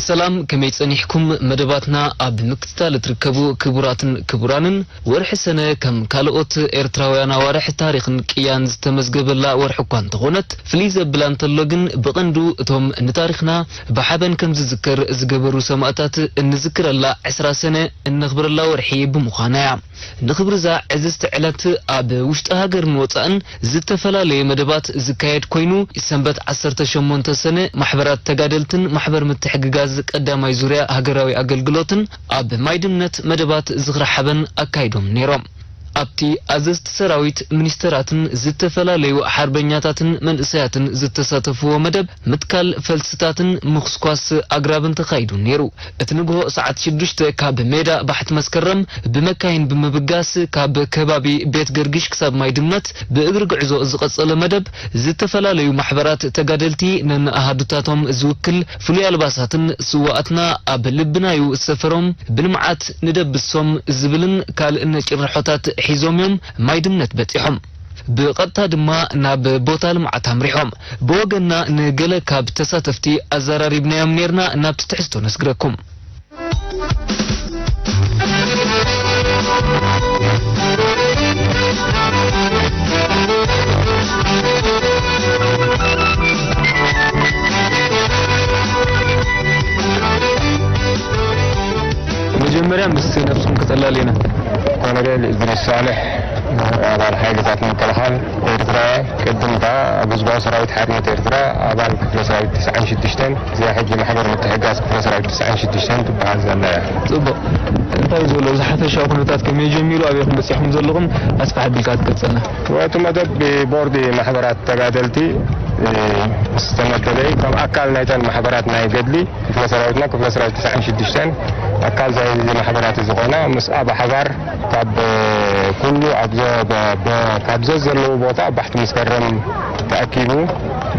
ሰላም፣ ከመይ ጸኒሕኩም? መደባትና ኣብ ምክትታል እትርከቡ ክቡራትን ክቡራንን፣ ወርሒ ሰነ ከም ካልኦት ኤርትራውያን ኣዋርሕ ታሪኽን ቅያን ዝተመዝገበላ ወርሒ እኳ እንተኾነት፣ ፍልይ ዘብላ እንተሎ ግን ብቐንዱ እቶም ንታሪኽና ብሓበን ከም ዝዝከር ዝገበሩ ሰማእታት እንዝክረላ ዕስራ ሰነ እነኽብረላ ወርሒ ብምዃና እያ። ንኽብሪ እዛ ዕዝዝቲ ዕለት ኣብ ውሽጢ ሃገርን ወጻእን ዝተፈላለየ መደባት ዝካየድ ኮይኑ፣ ሰንበት ዓሰርተ ሸሞንተ ሰነ ማሕበራት ተጋደልትን ማሕበር ምትሕግጋዝ ቀዳማይ ዙርያ ሃገራዊ ኣገልግሎትን ኣብ ማይድምነት መደባት ዝኽሪ ሓበን ኣካይዶም ነይሮም። ኣብቲ ኣዘዝቲ ሰራዊት፣ ሚኒስተራትን ዝተፈላለዩ ሓርበኛታትን መንእሰያትን ዝተሳተፍዎ መደብ ምትካል ፈልስታትን ምኹስኳስ ኣግራብን ተኻይዱ ነይሩ። እቲ ንግሆ ሰዓት ሽዱሽተ ካብ ሜዳ ባሕቲ መስከረም ብመካይን ብምብጋስ ካብ ከባቢ ቤት ገርጊሽ ክሳብ ማይ ድምነት ብእግሪ ጉዕዞ ዝቐጸለ መደብ፣ ዝተፈላለዩ ማሕበራት ተጋደልቲ ነንኣሃዱታቶም ዝውክል ፍሉይ ኣልባሳትን ስዋኣትና ኣብ ልብናዩ ሰፈሮም ብልምዓት ንደብሶም ዝብልን ካልእን ጭርሖታት ሒዞም እዮም ማይ ድምነት በጺሖም። ብቐጥታ ድማ ናብ ቦታ ልምዓት ኣምሪሖም። ብወገንና ንገለ ካብ ተሳተፍቲ ኣዘራሪብናዮም ኔርና፣ ናብቲ ትሕዝቶ ነስግረኩም። መጀመርያ ምስ ነብስኹም ከተላልዩና። ኮሎኔል እድሪስ ሳልሕ፣ ኣባል ሓይልታት ምክልኻል ኤርትራ፣ ቅድም ከኣ ኣብ ህዝባዊ ሰራዊት ሓርነት ኤርትራ ኣባል ክፍለ ሰራዊት ትስዓን ሽዱሽተን፣ እዚኣ ሕጂ ማሕበር ምትሕግጋዝ ክፍለ ሰራዊት ትስዓን ሽዱሽተን ትበሃል ዘላ እያ። ጽቡቕ። እንታይ እዩ ዘሎ? እዚ ሓፈሻዊ ኩነታት ከመይ ጀሚሩ? ኣበይኩም በጺሕኩም ዘለኹም? ኣስፍሕ ኣቢልካ ክትገልጸልና። እቲ መደብ ብቦርድ ማሕበራት ተጋደልቲ፣ እ፣ ዝተመደበ እዩ። ከም ኣካል ናይተን ማሕበራት ናይ ገድሊ ክፍለ ሰራዊትና ክፍለ ሰራዊት ትስዓን ሽዱሽተን ኣካል እዚ ማሕበራት እዚ ኮይና፣ ምስኣ ብሓባር ካብ ኩሉ ኣብ ዘ-፣ በ-፣ በ-፣ ካብ ዘዘለዉ ቦታ ባሕቲ መስከረም ተኣኪቡ፣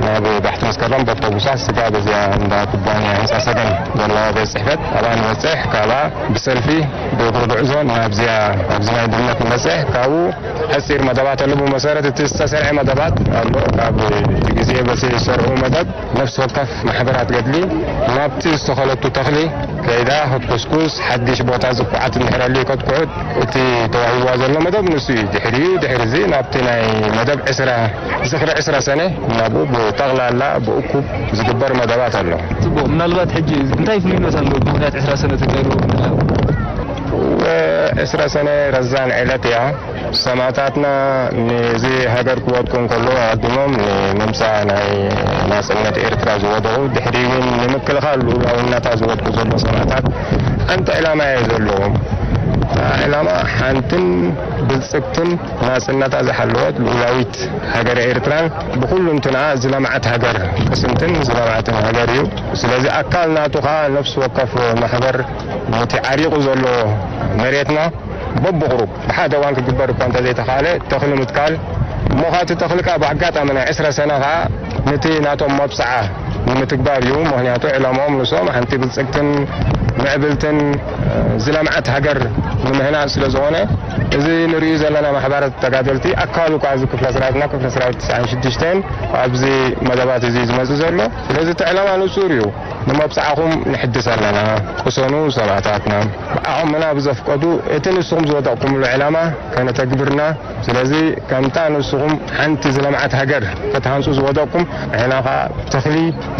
ናብ ባሕቲ መስከረም በኣውቶቡሳት ስጋብ እዚኣ እንዳ ኩባንያ ህንፃ ሰገን ዘለዋ ቤት ጽሕፈት ኣብኣ ንበጽሕ፣ ካብኣ ብሰልፊ ብእግሪ ጉዕዞ ናብዚኣ፣ ኣብዚ ናይ ድነት ንበጽሕ። ካብኡ ሓጺር መደባት ኣሎ። ብመሰረት እቲ ዝተሰርዐ መደባት ኣሎ። ካብ እቲ ግዜ በቲ ዝሰርዑ መደብ ነፍሲ ወከፍ ማሕበራት ገድሊ ናብቲ ዝተኸለቱ ተኽሊ ከይዳ ክትኩስኩስ፣ ሓድሽ ቦታ ዝኩዓት እንድሕር ኣልዩ ከጥቅዑ፣ እቲ ተዋሂብዋ ዘሎ መደብ ንሱ እዩ። ድሕሪኡ፣ ድሕሪ እዚ ናብቲ ናይ መደብ ዕስራ፣ ዝኽሪ ዕስራ ሰነ፣ ናብኡ ብጠቕላላ ብእኩብ ዝግበር መደባት ኣሎ። ጽቡቕ። ምናልባት ሕጂ እንታይ ፍሉይነት ኣለዎ? ብምኽንያት ዕስራ ሰነ ተካይድዎ ምህላው? ዕስራ ሰነ ረዛን ዕለት እያ። ሰማእታትና ነዚ ሃገር ክወድቁ እንከለዉ ኣቐዲሞም ንምምጻእ ናይ ናጽነት ኤርትራ ዝወደቑ፣ ድሕሪ እውን ንምክልኻል ልኡላውነታ ዝወድቁ ዘሎ ሰማእታት ሓንቲ ዕላማ እየ ዘለዎም። እታ ዕላማ ሓንትን ብልጽግትን ናጽነታ ዝሓለወት ልኡላዊት ሃገረ ኤርትራን ብኹሉ እንትንኣ ዝለምዓት ሃገር ቅስንትን ዝለምዓትን ሃገር እዩ። ስለዚ ኣካል ናቱ ኸኣ ነፍሲ ወከፍ ማሕበር ነቲ ዓሪቑ ዘሎ መሬትና በብቕሩብ ብሓደ እዋን ክግበር እኳ እንተዘይተኻእለ፣ ተኽሊ ምትካል እሞ፣ ኻቲ ተኽሊ ከኣ ብኣጋጣሚ ናይ ዕስራ ሰነ ኸኣ ነቲ ናቶም መብጽዓ ንምትግባር እዩ። ምኽንያቱ ዕላማኦም ንሶም ሓንቲ ብልጽግትን ምዕብልትን፣ እ፣ ዝለምዓት ሃገር ንምህናጽ ስለ ዝኾነ፣ እዚ ንርእዩ ዘለና ማሕበራት ተጋደልቲ ኣካሉ እኳ እዚ ክፍለ ሰራዊትና፣ ክፍለ ሰራዊት ትስዓን ሽዱሽተን ኣብዚ መደባት እዚ ዝመጽእ ዘሎ። ስለዚ እቲ ዕላማ ንጹር እዩ። ንመብጽዓኹም ንሕድስ ኣለና። ቅሰኑ ሰማእታትና። ዓቕምና ብዘፍቀዱ እቲ ንስኹም ዝወደቕኩምሉ ዕላማ ከነተግብርና። ስለዚ ከምታ ንስኹም ሓንቲ ዝለምዓት ሃገር ክትሃንጹ ዝወደቕኩም፣ ንሕና ኸኣ ተኽሊ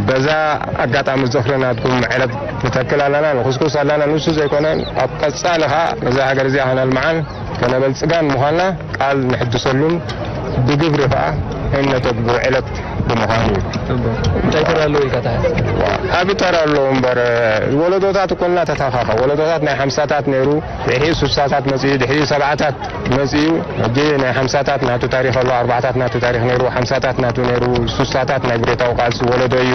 በዛ ኣጋጣሚ ዝኽሪ ናትኩም ዕለት ንተክል ኣለና፣ ንኹስኩስ ኣለና። ንሱ ዘይኮነ ኣብ ቀጻሊ ኸኣ ነዛ ሃገር እዚኣ ከነልምዓን ከነበልጽጋን ምዃንና ቃል ንሕድሰሉን ብግብሪ ኸኣ እነተግብሮ ዕለት ብምዃኑ እዩ። ጽቡቕ። እንታይ ተራ ኣለዎ ኢልካ ትሓስብ? ዓቢ ተራ ኣለዎ እምበር፣ ወለዶታት እኮ እናተተኻኸ፣ ወለዶታት ናይ ሓምሳታት ነይሩ፣ ድሕሪኡ ሱሳታት መጺኡ፣ ድሕሪኡ ሰብዓታት መጺኡ። ሕጂ ናይ ሓምሳታት ናቱ ታሪኽ ኣሎ፣ ኣርባዓታት ናቱ ታሪኽ ነይሩ፣ ሓምሳታት ናቱ ነይሩ፣ ሱሳታት ናይ ብረታዊ ቃልሲ ወለዶ እዩ።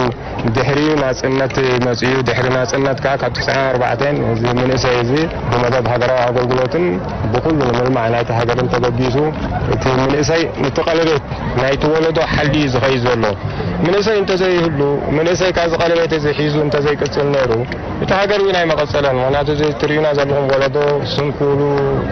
ድሕሪኡ ናጽነት መጺኡ፣ ድሕሪ ናጽነት ከኣ ካብ ትስዓን ኣርባዕተን እዚ መንእሰይ እዚ ብመደብ ሃገራዊ ኣገልግሎትን ብኹሉ ንምልማዕ ናይቲ ሃገርን ተበጊሱ፣ እቲ መንእሰይ ነቲ ቀለቤት ናይቲ ወለዶ ሓልዩ እዩ ዝኸይድ ዘሎ። መንእሰይ እንተዘይህሉ፣ መንእሰይ ካብዚ ቀለቤት እዚ ሒዙ እንተዘይቅጽል ነይሩ፣ እቲ ሃገር እውን ኣይመቐጸለን። ምኽንያቱ እዚ ትርእዩና ዘለኹም ወለዶ ስንኩሉ፣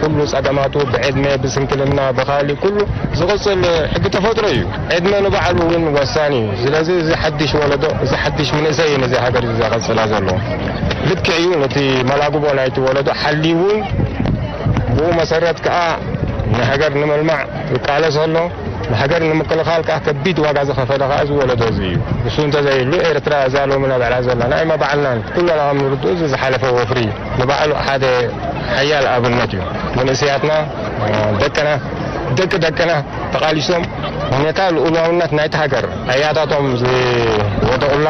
ኩሉ ጸገማቱ ብዕድመ፣ ብስንክልና፣ ብኻሊእ ኩሉ ዝቕጽል ሕጊ ተፈጥሮ እዩ። ዕድመ ንባዕሉ እውን ወሳኒ እዩ። ስለዚ እዚ ሓድሽ ወለዶ፣ እዚ ሓድሽ መንእሰይ እዩ ነዚ ሃገር እዚ ዘቐጽላ ዘሎ። ልክዕ እዩ፣ ነቲ መላግቦ ናይቲ ወለዶ ሓልዩ እውን ብኡ መሰረት ከኣ ንሃገር ንምልማዕ ይቃለስ ኣሎ። ንሃገር ንምክልኻል ከኣ ከቢድ ዋጋ ዝኸፈለ ከኣ እዚ ወለዶ እዚ እዩ። እሱ እንተዘይህሉ ኤርትራ እዛ ሎሚ ናብዕላ ዘለና ኣይመባዕልናን። ኩልና ከም ንርድኡ እዚ ዝሓለፈ ወፍሪ ንባዕሉ ሓደ ሓያል ኣብነት እዩ። መንእሰያትና፣ ደቅና፣ ደቂ ደቅና ተቓሊሶም ነታ ልኡላውነት ናይቲ ሃገር ኣያታቶም ዝወደቑላ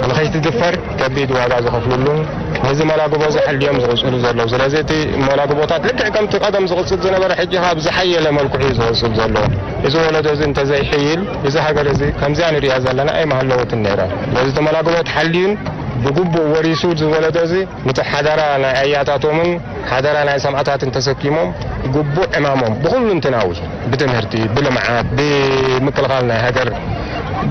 ንኸይትድፈር ከቢድ ዋጋ ዝኸፍልሉን ነዚ መላግቦ እዚ ሓልዮም ዝቕጽሉ ዘለዉ። ስለዚ እቲ መላግቦታት ልክዕ ከምቲ ቀደም ዝቕጽል ዝነበረ ሕጂ ኸኣ ብዝሓየለ መልክዑ እዩ ዝቕጽል ዘሎ። እዚ ወለዶ እዚ እንተዘይሕይል፣ እዚ ሃገር እዚ ከምዚኣ ንሪኣ ዘለና ኣይምሃለወትን ነይራ። ስለዚ እቲ መላግቦ ተሓልዩን ብግቡእ ወሪሱ እዚ ወለዶ እዚ ነቲ ሓደራ ናይ ኣያታቶምን ሓደራ ናይ ሰማእታትን ተሰኪሞም ግቡእ ዕማሞም ብኹሉ እንትናዊ ብትምህርቲ፣ ብልምዓት፣ ብምክልኻል ናይ ሃገር፣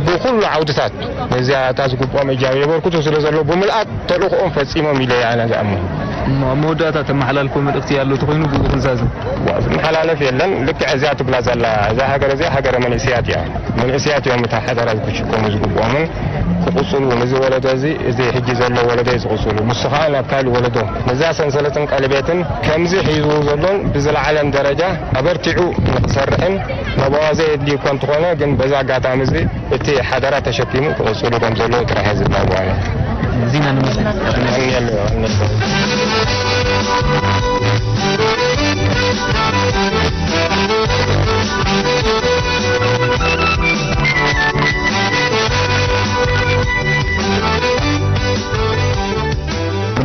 ብኹሉ ዓውድታት ነዚኣ እታ ዝግብኦም እጃም የበርክቱ ስለ ዘለዉ ብምልኣት ተልእኽኦም ፈጺሞም ኢለ እየ ኣነ ዝኣምን። እሞ ኣብ መወዳእታ ተመሓላልፎ መልእኽቲ ኣሎ ተኾይኑ ብኡ ክንዛዝም። ዋ፣ ዝመሓላለፍ የለን። ልክዕ እዚኣ ትብላ ዘላ እዛ ሃገር እዚኣ ሃገረ መንእስያት እያ። መንእስያት እዮም እታ ሓደራ ክሽከሙ ዝግብኦምን ክቕጽሉ እውን እዚ ወለዶ እዚ፣ እዚ ሕጂ ዘሎ ወለዶ እዩ ዝቕጽሉ። ንሱ ኸኣ ናብ ካልእ ወለዶ ነዛ ሰንሰለትን ቀለቤትን ከምዚ ሒዝዎ ዘሎን ብዝለዓለን ደረጃ ኣበርቲዑ ንኽሰርሕን መባዋ ዘየድልዩ እኳ እንተኾነ፣ ግን በዚ ኣጋጣሚ እዚ እቲ ሓደራ ተሸኪሙ ክቕጽሉ ከም ዘለዎ ጥራሕ እየ ዝብላ ኣነ። እዚና ንመስል። የቐንየለይ፣ የቐንየለይ።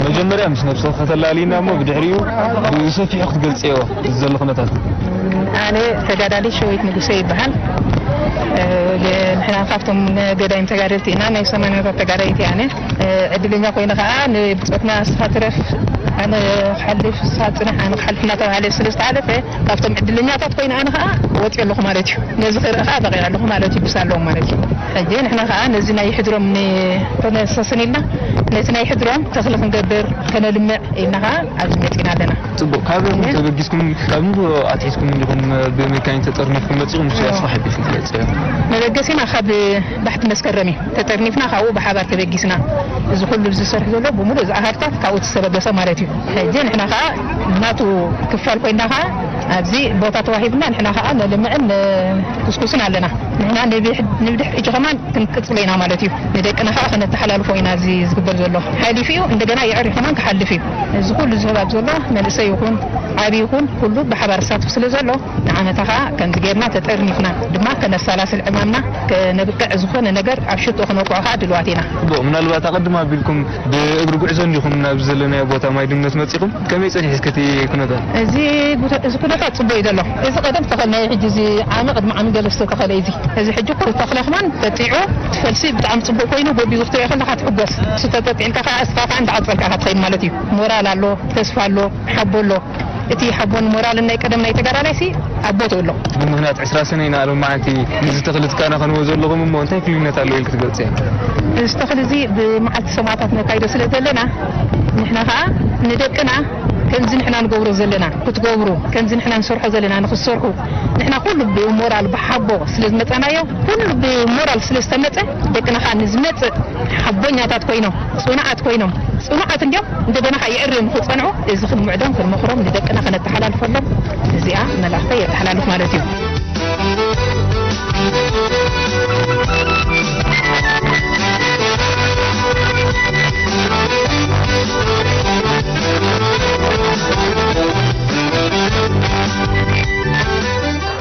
መጀመርያ ምስ ነብስኺ ከተላልይና እሞ ብድሕሪኡ ብሰፊሑ ክትገልጽዮ እዚ ዘሎ ኩነታት። ኣነ ተጋዳሊት ሸዊት ንጉሰ ይበሃል። እ፣ ንሕና ካብቶም ገዳይም ተጋደልቲ ኢና፣ ናይ ሰማንያታት ተጋዳሊት እየ ኣነ። እ፣ ዕድለኛ ኮይነ ኸኣ ንብጾትና ንስኻ ትረፍ፣ ኣነ ክሓልፍ፣ ንስኻ ጽንሕ፣ ኣነ ክሓልፍ እናተባህለ ስለ ዝተሓለፈ፣ ካብቶም ዕድለኛታት ኮይነ ኣነ ኸኣ ወጺአ ኣለኹ ማለት እዩ። ነዚ ክርኢ ኸኣ በቒዐ ኣለኹ ማለት እዩ፣ ብሳሎም ማለት እዩ። ሕጂ ንሕና ኸኣ ነዚ ናይ ሕድሮም ን-፣ ከነሰስን ኢልና ነቲ ናይ ሕድሮም ተኽሊ ክንገብር፣ ከነልምዕ ኢልና ኸኣ ኣብዚ መጺና ኣለና። ጽቡቕ። ካበይ ኢኹም እየ። ተበጊስኩም፣ ካብ ምንታይ ኣትሒዝኩም እንዲኹም ብመካይን ተጠርኒፍኩም መጺኹም? ንሱ እዮ። ኣስፋሕ ኣቢልኩም ትገልጽ እያ። መበገሲና ካብ ባሕቲ መስከረም እዩ። ተጠርኒፍና ካብኡ ብሓባር ተበጊስና። እዚ ኩሉ ዝሰርሕ ዘሎ ብምሉእ እዚ ኣሃድታት ካብኡ ዝተበገሰ ማለት እዩ። ሕጂ ንሕና ኸኣ ናቱ ክፋል ኮይና ኸኣ ኣብዚ ቦታ ተዋሂብና ንሕና ኸኣ ነልምዕን ንኩስኩስን ኣለና። ንሕና ንብሕ-፣ ንብድሕ ሕጂ ከማን ክንቅጽሎ ኢና ማለት እዩ። ንደቅና ኸኣ ከነተሓላልፎ ኢና እዚ ዝግበር ዘሎ። ሓሊፉ እዩ፣ እንደገና የዕሪ ከማን ክሓልፍ እዩ። እዚ ኩሉ ዝህባብ ዘሎ መንእሰይ ይኹን ዓቢ ይኹን ኩሉ ብሓባር ዝሳትፍ ስለ ዘሎ ንዓመታ ኸኣ ከምዚ ጌርና ተጠርኒፍና ድማ ከነሰላስል ዕማምና ከነብቅዕ ዝኾነ ነገር ኣብ ሽቶ ክነውቅዖ ኸኣ ድልዋት ኢና። ጽቡቕ፣ ምናልባት ኣቐድም ኣቢልኩም ብእግሪ ጉዕዞ እንዲኹም ናብ ዘለናዮ ቦታ ማይ ድመት መጺኹም? ከመይ ጸኒሑ እስከ እቲ ኩነታት? እዚ ጉተ-፣ እዚ ኩነታት ጽቡቕ እዩ ዘሎ። እዚ ቀደም ዝተኸልናዮ ሕጂ እዚ ዓሚ ቅድሚ ዓሚ ገለ ዝተተኸለ እዩ እዚ። እዚ ሕጂ ኩሉ ተኽለ ከማን ጠጢዑ፣ እቲ ፈልሲ ብጣዕሚ ጽቡቕ ኮይኑ ጎቢዙ ክትሪኦ ከለኻ ትሕጎስ። እሱ ተጠጢዕልካ ከኣ እስኻ ከኣ እንዳዓጸልካ ኢኻ ትኸይድ ማለት እዩ። ሞራል ኣሎ፣ ተስፋ ኣሎ፣ ሓቦ ኣሎ። እቲ ሓቦን ሞራልን ናይ ቀደም ናይ ተጋዳላይሲ ኣብ ቦትኡ ኣሎ። ብምኽንያት ዕስራ ሰነ ኢና ሎም መዓልቲ ነዚ ተኽሊ ትከናኸንዎ ዘለኹም እሞ እንታይ ፍሉይነት ኣለዎ ኢልኪ ትገልጽ እያ? እዚ ተኽሊ እዚ ብመዓልቲ ሰማእታት ነካይዶ ስለ ዘለና ንሕና ኸኣ ንደቅና ከምዚ ንሕና ንገብሮ ዘለና ክትገብሩ፣ ከምዚ ንሕና ንሰርሖ ዘለና ንኽትሰርሑ፣ ንሕና ኩሉ ብሞራል ብሓቦ ስለ ዝመጸናዮ፣ ኩሉ ብሞራል ስለ ዝተመጸ ደቅና ኸኣ ንዝመጽእ ሓቦኛታት ኮይኖም፣ ጽኑዓት ኮይኖም፣ ጽኑዓት እንድዮም፣ እንደገና ኸኣ የዕርዮም ንኽጸንዑ፣ እዚ ክንምዕዶም፣ ክንመኽሮም፣ ንደቅና ከነተሓላልፈሎም፣ እዚኣ መልእኽተይ የተሓላልፍ ማለት እዩ።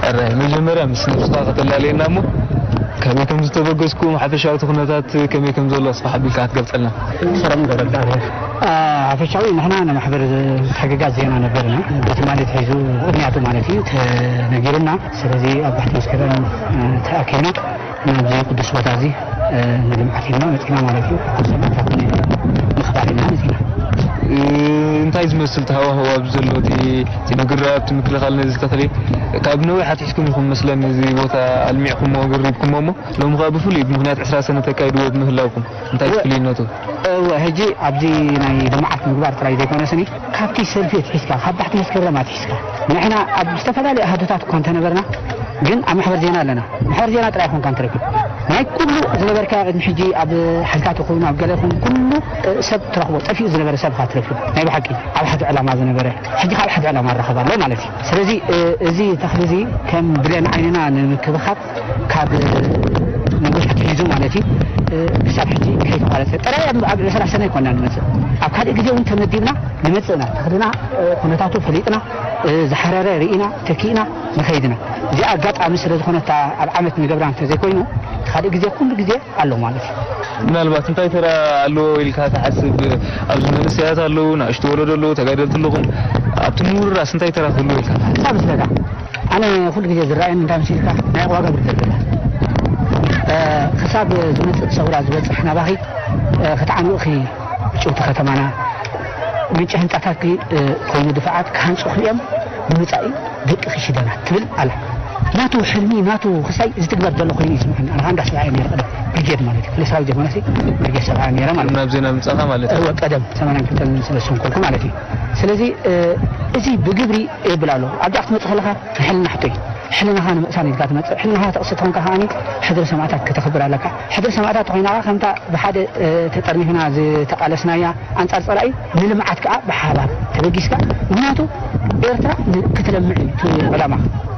ሕራይ፣ መጀመርያ ምስ ነብስኻ ከተላልየና እሞ፣ ከመይ ከም ዝተበገስኩም፣ ሓፈሻዊ እቲ ኩነታት ከመይ ከም ዘሎ ኣስፋሕ ኣቢልካ ክትገልጸልና። ሰላም ገብረእግዚኣብሔር። አ፣ ሓፈሻዊ ንሕና ንማሕበር ምትሕግጋዝ ዜና ነበርና። በቲ ማለት ሒዙ ቅድሚያቱ ማለት እዩ ተነጊሩና። ስለዚ ኣብ ባሕቲ መስከረም፣ እ፣ ተኣኪብና ናብዚ ቅዱስ ቦታ እዚ፣ እ፣ ንልምዓት ኢልና መጺና ማለት እዩ። ሰማእታት ምኽባር ኢልና መጺና። እንታይ ዝመስል እቲ ሃዋህው ኣብዚ ዘሎ፣ እቲ፣ እቲ ምግራብ፣ እቲ ምክልኻል ነዚ ተኽሊ? ካብ ነዊሕ ኣትሒዝኩም ኢኹም መስለኒ እዚ ቦታ ኣልሚዕኩሞ፣ ገሪብኩሞ እሞ፣ ሎሚ ከኣ ብፍሉይ ብምኽንያት ዕስራ ሰነ ተካይድዎ ብምህላውኩም፣ እንታይ እወ። ፍሉይነቱ? እወ፣ ሕጂ ኣብዚ ናይ ልምዓት ምግባር ጥራይ ዘይኮነስኒ፣ ካብቲ ሰልፊ ኣትሒዝካ፣ ካብ ባሕቲ መስከረም ኣትሒዝካ፣ ንሕና ኣብ ዝተፈላለዩ ኣሃዱታት እኳ እንተነበርና፣ ግን ኣብ ማሕበር ዜና ኣለና። ማሕበር ዜና ጥራይ ኣይኮንካን ትረክብ። ናይ ኩሉ ዝነበርካዮ ቅድሚ ሕጂ ኣብ ሓይልታት ይኹን ኣብ ገለ ይኹን ኩሉ፣ እ፣ ሰብ ትረኽቦ፣ ጠፊኡ ዝነበረ ሰብ ኢኻ ትረክብ። ናይ ብሓቂ ኣብ ሓደ ዕላማ ዝነበረ፣ ሕጂ ካብ ሓደ ዕላማ ይራኸብ ኣሎ ማለት እዩ። ስለዚ፣ እ፣ እዚ ተኽሊ እዚ ከም ብሌን ዓይንና ንምክብኻብ ካብ ነዊሕ ኣትሒዙ ማለት እዩ፣ እ፣ ክሳብ ሕጂ ከይተቋረጸ ጥራይ ኣብ፣ ኣብ ዕስራ ሰነ ኣይኮንና ንመጽእ። ኣብ ካልእ ግዜ እውን ተመዲብና ንመጽእ ኢና። ተኽልና፣ እ፣ ኩነታቱ ፈሊጥና፣ እ፣ ዝሓረረ ርኢና፣ ተኪእና ንኸይድ ኢና። እዚኣ ኣጋጣሚ ስለ ዝኾነት እታ ኣብ ዓመት ንገብራ እንተዘይኮይኑ፣ እቲ ካልእ ግዜ ኩሉ ግዜ ኣሎ ማለት እዩ። ምናልባት እንታይ ተራ ኣለዎ ኢልካ ትሓስብ? ኣብዚ መንእሰያት ኣለዉ፣ ንኣሽቱ ወለዶ ኣለዉ፣ ተጋደልቲ ኣለኹም። ኣብቲ ምውርራስ እንታይ ተራ ክህልዎ ኢልካ ትሓስብ? ክሳብ ዝረዳ ኣነ ኩሉ ግዜ ዝረኣየኒ እንታይ መሲልካ ናይ ዋጋ ብድር ዘርግላ፣ እ፣ ክሳብ ዝመጽእ ሰውራ ዝበጽሕ ናባኺ፣ እ፣ ክትዓንውኺ ብጭውቲ ከተማና ምንጪ ህንጻታትኪ፣ እ፣ ኮይኑ ድፋዓት ክሃንጹ ክልኦም ንመጻኢ ደቂ ክሽደና ትብል ኣላ። ናቱ ሕልሚ ናቱ ክሳይ ዝትግበር ዘሎ ኮይኑ ይስምዓኒ። ኣነ ከኣ እንዳ ሰብኣየ ነይረ ቀደም ብርጌድ ማለት እዩ። ክፍለ ሰራዊት ዘይኮነሲ ብርጌድ ሰብኣየ ነይረ ማለት እዩ። ናብ ዜና ምጻኻ ማለት እዩ። እወ፣ ቀደም ሰማንያን ክልተን ስለ ዝሰንኮልኩ ማለት እዩ። ስለዚ፣ እ፣ እዚ ብግብሪ የብል ኣሎ። ኣብዚኣ ክትመጽእ ከለኻ ንሕልና ሕቶይ። ሕልናኻ ንምቕሳን ኢልካ ትመጽእ። ሕልናኻ ተቕሲ ተኾንካ ከኣኒ ሕድሪ ሰማእታት ከተኽብር ኣለካ። ሕድሪ ሰማእታት ተኾይና ከኣ ከምታ ብሓደ፣ እ፣ ተጠርኒፍና ዝተቓለስናያ ኣንጻር ጸላኢ ንልምዓት ከኣ ብሓባር ተበጊስካ። ምኽንያቱ ኤርትራ ን-፣ ክትለምዕ እዩ እቲ ዕላማ።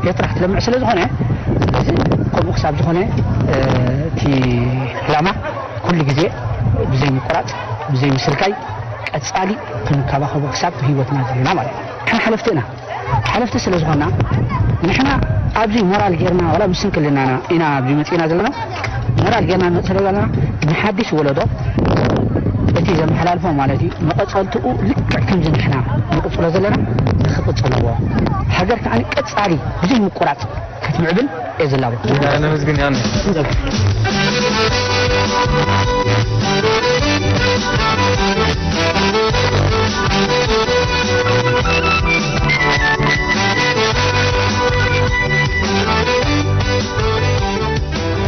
ኤርትራ ክትለምዕ ስለ ዝኾነ፣ ስለዚ ከምኡ ክሳብ ዝኾነ፣ እ፣ እቲ ዕላማ ኩሉ ግዜ ብዘይ ምቁራጽ፣ ብዘይ ምስልካይ ቀጻሊ ክንከባኸቦ ክሳብ ህይወትና ዘለና ማለት እዩ። ንሕና ሓለፍቲ ኢና። ሓለፍቲ ስለ ዝኾንና፣ ንሕና ኣብዚ ሞራል ጌርና፣ ዋላ ብስንክልናና ኢና ኣብዚ መጺእና ዘለና፣ ሞራል ጌርና ንመጽእ ስለ ዘለና፣ ንሓድሽ ወለዶ እቲ ዘመሓላልፎ ማለት እዩ፣ መቐጸልትኡ ልክዕ ከምዚ ንሕና ንቕጽሎ ዘለና ንኽቕጽልዎ፣ ሃገር ከኣ ቀጻሊ ብዘይ ምቁራጽ ክትምዕብል እየ ዝላቦ። ነመስግን።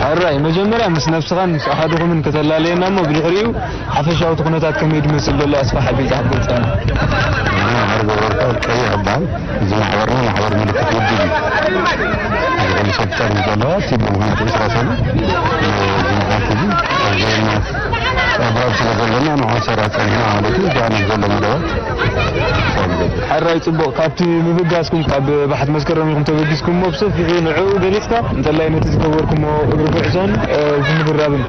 ሕራይ፣ መጀመርያ ምስ ነብስኻን ምስ ኣሃዱኹምን ከተላለየና እሞ፣ ብድሕሪኡ ሓፈሻዊ እቲ ኩነታት ከመይ ድመስል ዘሎ ኣስፋሕ ኣቢልካ ክትገልጸልና? ኣነ ማሕበር ገበርካ ቀይሕ እበሃል። እዚ ማሕበርና ማሕበር ምልክት ውድብ እዩ። እዚ ኩሉ ሰብ ጸርፊ ዘለዋ እቲ ብምኽንያት ዕስራ ሰነ፣ እዚ ምኽንያት እዚ ኣብ ዞንና ጸብራብ ስለ ዘለና ንዖ ሰራ ጸኒሕና ማለት እዩ። እዚኣ ነዚ ዘሎ መደባት ክሳብ ንገብር። ሕራይ ጽቡቕ፣ ካብቲ ምብጋስኩም ካብ ባሕቲ መስከረም ኢኹም ተበጊስኩም እሞ ብሰፊሑ ንዕኡ ገሊጽካ፣ እንተላይ ነቲ ዝገበርኩሞ እግሪ ጉዕዞን፣ እ፣ ዝምድራብን።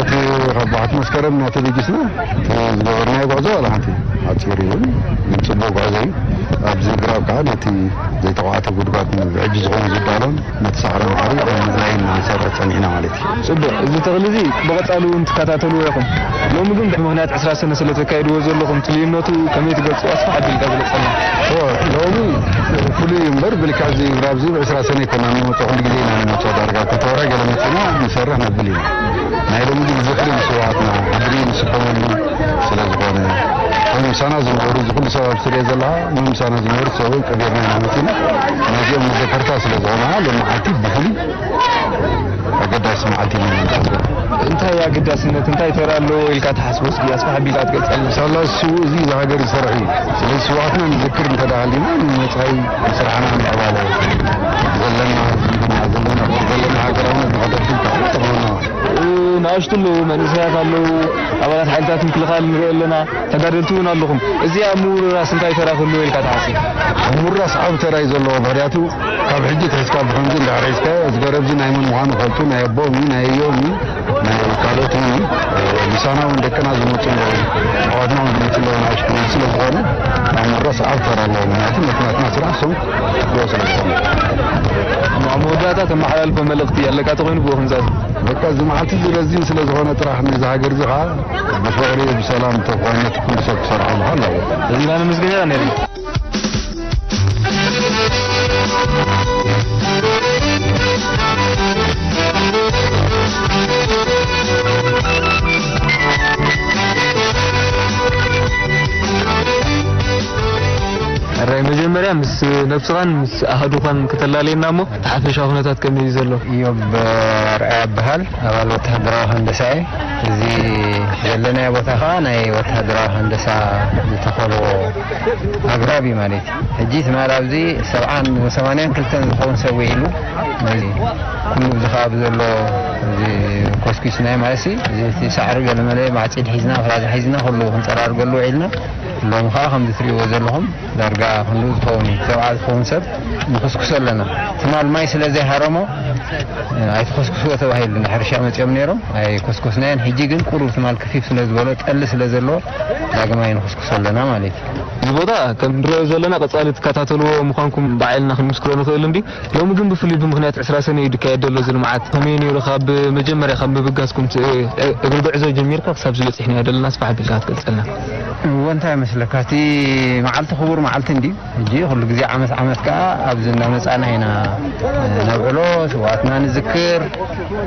እቲ ካብ ባሕቲ መስከረም እናተበጊስና እቲ ዝገበርናዮ ጉዕዞ ዋላ ሓንቲ ሓጺር እዩ፣ ግን ጽቡቕ ጉዕዞ እዩ። ኣብዚ ግራብ ከዓ ነቲ ዘይተቋዕተ ጉድጓድ ሕጂ ዝኾነ ዝዳሎን ነቲ ሳዕሪ ማዕሪ ኣብ ምዝራይን ንኣንሳር ጸኒሕና ማለት እዩ። ጽቡቕ፣ እዚ ተኽሊ እዚ ብቐጻሊ እውን ትከታተልዎ ኢኹም። ሎሚ ግን ብምኽንያት ዕስራ ሰነ ስለ ተካይድዎ ዘለኹም ፍሉይነቱ ከመይ ትገልጽዎ? ኣስፍሕ ኣቢልካ ግለጸልና። እወ፣ ሎሚ ፍሉይ እዩ እምበር፣ ብልካ እዚ ግራብ እዚ ብ ዕስራ ሰነ ኣይኮናን ንመጾ፣ ኩሉ ግዜ ኢና ንመጾ። ዳርጋ ክልተ ወርሒ ገለ መጺና ንሰርሕ ነብል ኢና። ናይ ሎሚ ግን ዝኽሪ ንስውኣትና፣ ሕድሪ ንስከመሉ ስለ ዝኾነ፣ እቶም ምሳና ዝነበሩ፣ እዚ ኩሉ ሰብ ኣብ ስርየ ዘለኻ፣ እቶም ምሳና ዝነበሩ ሰብኡን ቀቢርና ኢና መጺና። ነዚኦም መዘከርታ ስለ ዝኾነ፣ ሎሚ መዓልቲ ብፍሉይ ኣገዳሲ መዓልቲ ኢና ንሓስቦ። እንታይ ኣገዳስነት፣ እንታይ ተራ ኣለዎ ኢልካ ትሓስቦ? እስኪ ኣስፍሕ ኣቢልካ ትገልጸልና። ሳላ እሱ እዚ ዝሃገር ዝሰርሕ እዩ። ስለዚ ስውኣትና ንዝክር እንተ ደኣ ሃሊና፣ ንመጻኢ ስራሕና ንምዕባለ ዘለና ዝምድና፣ ዘለና ፍቕሪ፣ ዘለና ሃገራውነት ንኸተርፍ ይከኣል። ጥቕምና እ፣ ንኣሽቱ ኣለዉ፣ መንእሰያት ኣለዉ፣ ኣባላት ሓይልታት ምክልኻል ንርኢ ኣለና፣ ተጋደልቲ እውን ኣለኹም። እዚ ኣብ ምውርራስ እንታይ ተራ ክህልዎ ኢልካ ትሓስብ? ኣብ ምውርራስ ዓቢ ተራ እዩ ዘለዎ። ምኽንያቱ ካብ ሕጂ ትሒዝካ ብኸምዚ እንዳርሒዝካዮ፣ እዚ ገረብ እዚ ናይ መን ምዃኑ ፈልጡ፣ ናይ ኣቦኦም እዩ፣ ናይ ኣዮኦም እዩ፣ ናይ ካልኦት እውን እዩ። እ፣ ምሳና እውን ደቅና ዝመጹ ኣለዉ፣ ኣሕዋትና እውን ዝመጹ ኣለዉ፣ ንኣሽቱ እውን ስለ ዝኾነ፣ ኣብ ምውርራስ ዓቢ ተራ ኣለዎ። ምኽንያቱ ነቲ ናትና ስራሕ እሶም ክሕግዎ ስለ ዝኾነ። ኣብ መወዳእታ ተመሓላልፎ መልእኽቲ ኣለካ ተኾይኑ ብኡ ክንዛዝ። በቃ እዚ መዓልቲ እዚ ረዚን ስለ ዝኾነ ጥራሕ ነዚ ሃገር እዚ ኸዓ ብፍቕሪ ብሰላም ተፋይነት ኩሉ ሰብ ክሰርሓሉ ኣለዎ። እዚ ኢና ነመስግን ኢና ነይርና። ነብስኻን ምስ ኣሃዱኻን ከተላለየና እሞ፣ እቲ ሓፈሻዊ ኩነታት ከመይ እዩ ዘሎ? እዮብ ኣርኣያ እበሃል፣ ኣባል ወተሃደራዊ ሃንደሳ እየ። እዚ ዘለናዮ ቦታ ኸዓ ናይ ወተሃደራዊ ሃንደሳ ዝተኸልዎ ኣግራብ እዩ ማለት እዩ። ሕጂ ትማል ኣብዚ ሰብዓን ሰማንያን ክልተን ዝኸውን ሰብ ውዒሉ፣ ነዚ ኩሉ ኣብዚ ከባቢ ዘሎ እዚ ኮስኪስናዮ ማለት ሲ፣ እዚ እቲ ሳዕሪ ገለመለ፣ ማዕጺድ ሒዝና፣ ፍራዛ ሒዝና፣ ኩሉ ክንጸራርገሉ ውዒልና። ሎሚ ኸዓ ከምዚ ትርእይዎ ዘለኹም ዳርጋ ክንድኡ ዝኸውን እዩ፣ ሰብዓ ዝኸውን ሰብ ንኹስኩሶ ኣለና። ትማል ማይ ስለ ዘይሃረሞ ኣይትኾስኩስዎ ተባሂሉ ንሕርሻ መጺኦም ነይሮም፣ ኣይኮስኮስናዮን። ሕጂ ግን ቁሩብ ትማል ክፊፍ ስለ ዝበሎ፣ ጠሊ ስለ ዘለዎ ዳግማይ ንኹስኩሶ ኣለና ማለት እዩ። እዚ ቦታ ከም ንሪኦ ዘለና ቀጻሊ ትከታተልዎ ምዃንኩም ብዓይልና ክንምስክሮ ንኽእል እንዲ። ሎሚ ግን ብፍሉይ ብምኽንያት ዕስራ ሰነ እዩ ዝካየድ ዘሎ እዚ ልምዓት። ከመይ ነይሩ ካብ መጀመርያ ካብ ምብጋስኩም ት-፣ እግሪ ጉዕዞ ጀሚርካ ክሳብ ዝበጺሕናዮ ዘለና ስፋሕ ኣቢልካ ክትገልጸልና? እወ፣ እንታይ ይመስለካ? እቲ መዓልቲ ክቡር መዓልቲ እንድዩ። ሕጂ ኩሉ ግዜ ዓመት ዓመት ከኣ ኣብዚ እናመጻና ኢና ነብዕሎ፣ ስውኣትና ንዝክር፣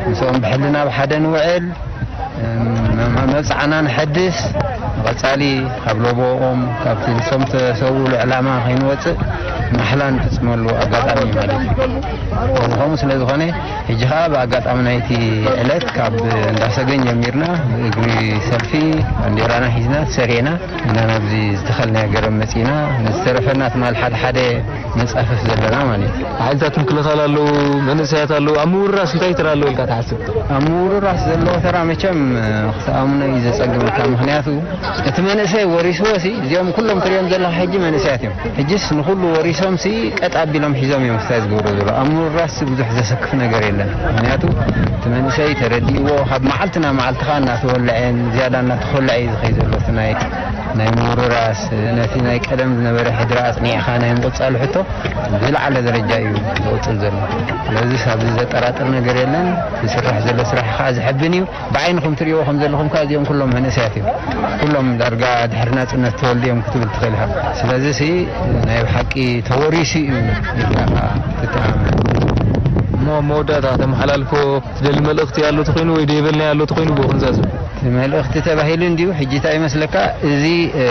ምስኦም ብሕልና ብሓደ ንውዕል፣ መ-፣ መ-፣ መብጽዓና ንሐድስ፣ ንቐጻሊ ካብ ለቦኦም፣ ካብቲ ንሶም ተሰውኡሉ ዕላማ ከይንወጽእ ማሕላ ንፍጽመሉ ኣጋጣሚ እዩ ማለት እዩ። እዚ ከምኡ ስለ ዝኾነ፣ ሕጂ ኸኣ ብኣጋጣሚ ናይቲ ዕለት ካብ እንዳሰገን ጀሚርና ብእግሪ ሰልፊ ባንዴራና ሒዝና ተሰሪዕና ኢና ናብዚ ዝተኸልናዮ ገረብ መጺእና። ንዝተረፈና ትማል ሓደ ሓደ ነጻፍፍ ዘለና ማለት እዩ። ሓይልታት ምክልኻል ኣለዉ፣ መንእሰያት ኣለዉ። ኣብ ምውርራስ እንታይ ተራ ኣለዎ ኢልካ ትሓስብ? ኣብ ምውርራስ ዘለዎ ተራ መቸም ክሰኣሙና እዩ ዘጸግመካ። ምኽንያቱ እቲ መንእሰይ ወሪስዎ ሲ፣ እዚኦም ኩሎም ትሪኦም ዘለኻ ሕጂ መንእሰያት እዮም። ሕጅስ ንኹሉ ወሪሶም ሲ ቀጥ ኣቢሎም ሒዞም እዮም ስታይ ዝገብሩ ዘሎ። ኣብ ምውርራስ ሲ ብዙሕ ዘሰክፍ ነገር የለን። ምኽንያቱ እቲ መንእሰይ ተረዲእዎ ካብ መዓልቲ ናብ መዓልቲ ኸኣ እናተወልዐ ዝያዳ እናተኾልዐ እዩ ዝኸይ ዘሎ። እቲ ናይ ናይ ምውርራስ፣ ነቲ ናይ ቀደም ዝነበረ ሕድሪ ኣጽኒዕኻ ናይ ምቕጻሉ ሕቶ ብዝለዓለ ደረጃ እዩ ዝቕጽል ዘሎ። ስለዚ ኣብዚ ዘጠራጥር ነገር የለን። ዝስራሕ ዘሎ ስራሕ ኸኣ ዘሐብን እዩ። ብዓይንኹም ትርእይዎ ከም ዘለኹም ከኣ እዚኦም ኩሎም መንእሰያት እዮም። ኩሎም ዳርጋ ድሕሪ ናጽነት ተወልድዮም ክትብል ትኽእል ኢኻ። ስለዚ ሲ ናይ ብሓቂ ተወሪሱ እዩ ኢልካ ኸኣ ትተኣማመን። እሞ መወዳእታ ተመሓላልፎ ትደሊ መልእኽቲ ኣሎ ተኾይኑ ወይ ደይበልናዮ ኣሎ ተኾይኑ ብኡ ክንዛዝም። እቲ መልእኽቲ ተባሂሉ እንድዩ። ሕጂ እንታይ ይመስለካ? እዚ፣ እ፣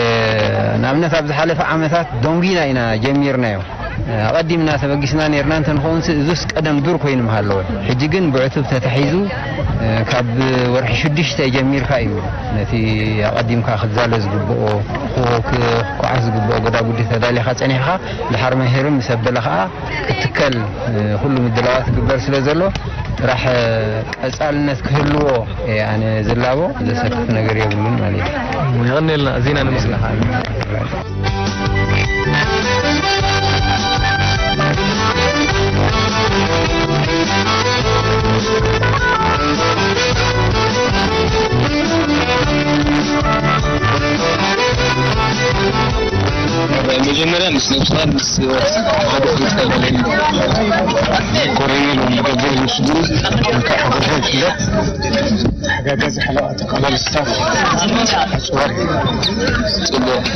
ንኣብነት ኣብ ዝሓለፈ ዓመታት ደንጒና ኢና ጀሚርናዮ። እ፣ ኣቐዲምና ተበጊስና ነይርና እንተንኸውን ሲ እዙስ ቀደም ዱር ኮይኑ ምሃለወ። ሕጂ ግን ብዕቱብ ተታሒዙ፣ እ፣ ካብ ወርሒ ሽዱሽተ ጀሚርካ እዩ ነቲ ኣቐዲምካ ክዛለ ዝግብኦ፣ ክ-፣ ክ-፣ ክኳዓስ ዝግብኦ ጎዳጉዲ ተዳሊኻ ጸኒሕካ፣ ድሓር መሄርም ምስ ኣበለ ኸኣ ክትከል፣ እ፣ ኩሉ ምድላዋት ይግበር ስለ ዘሎ፣ ጥራሕ፣ እ፣ ቀጻልነት ክህልዎ እየ ኣነ ዝላቦ። ዘሰክፍ ነገር የብሉን ማለት እዩ። የቐንየልና፣ እዚና ንምስጋና። መጀመርያ ምስ ነብስኻን ምስ ሓደ ክልተ ኮሎኔል ወልደገብርኤል ምስ ድሩ እንካ ሓጎሰ ይፍለጥ። ተሓጋጋዚ ሓለቓ ተቐበል ስታፍ ኣፅዋር። ጽቡቕ።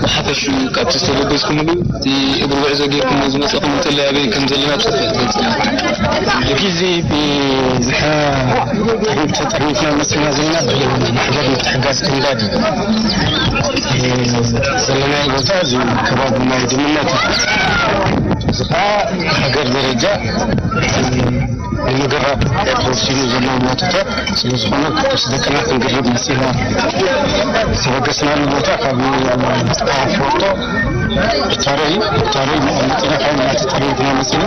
ብሓፈሽኡ ካብቲ ዝተበገስኩምሉ እቲ እግሪ ጉዕዞ ጌርኩም ዝመጻኹም እንተለይ ኣበይ ከም ዘለና ብሰፊሕ ትገልጽ። ሕጂ እዚ ብዝሓ ተጠርኒፍና መጺና ዘለና ብማሕበር ምትሕጋዝ ክንዳድ እዩ። ዘለናዮ ቦታ እዚ ከባቢ ማይ ድምነት እዩ። እዚ ከዓ ሃገር ደረጃ ንምግራብ ተወሲኑ ዘሎ ቦታታት ስለ ዝኾነ ምስ ደቅና ክንግርብ መጺና። ዝተበገስናሉ ቦታ ካብ ፎርቶ ብታረ እዩ። ብታረ መቐመጢና ካብ እናተጠርኒፍና መጺና።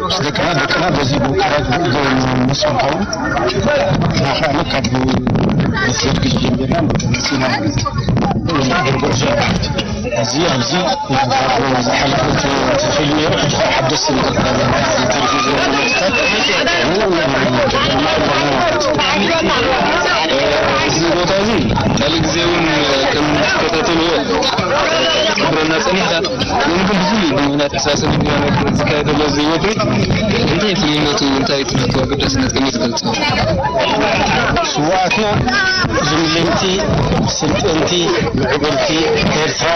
ምስ ደቅና፣ ደቅና በዚ ብውቅራት ብእግር ንመጽኦም ካብ ንሕና ከኣ ካብ መስጊድ ጀሚርና መጺና ማለት እዩ። እግር ጉዕዞ ማለት እዩ። እዚ ኣብዚ ዝሓለፈት ትኽእል ነይሩ፣ ሕጂ ከዓ ሓደስቲ ነገር ተሪፉ ዘሎ ቦታታት እዚ ቦታ እዚ ካልእ ግዜ እውን ከም ትከታተልዎ ትሕብረና ጸኒሕካ። ሎሚ ግን ብፍሉይ ብምኽንያት ዕስራ ሰነ ዝካየድ ዘሎ እዚ ወፍሪ እንታይ ፍሉይነቱ፣ እንታይ ትምህርቱ ኣገዳስነት ከመይ ትገልጾ? ስውኣትና ዝምልምቲ፣ ስልጥንቲ፣ ምዕብልቲ ኤርትራ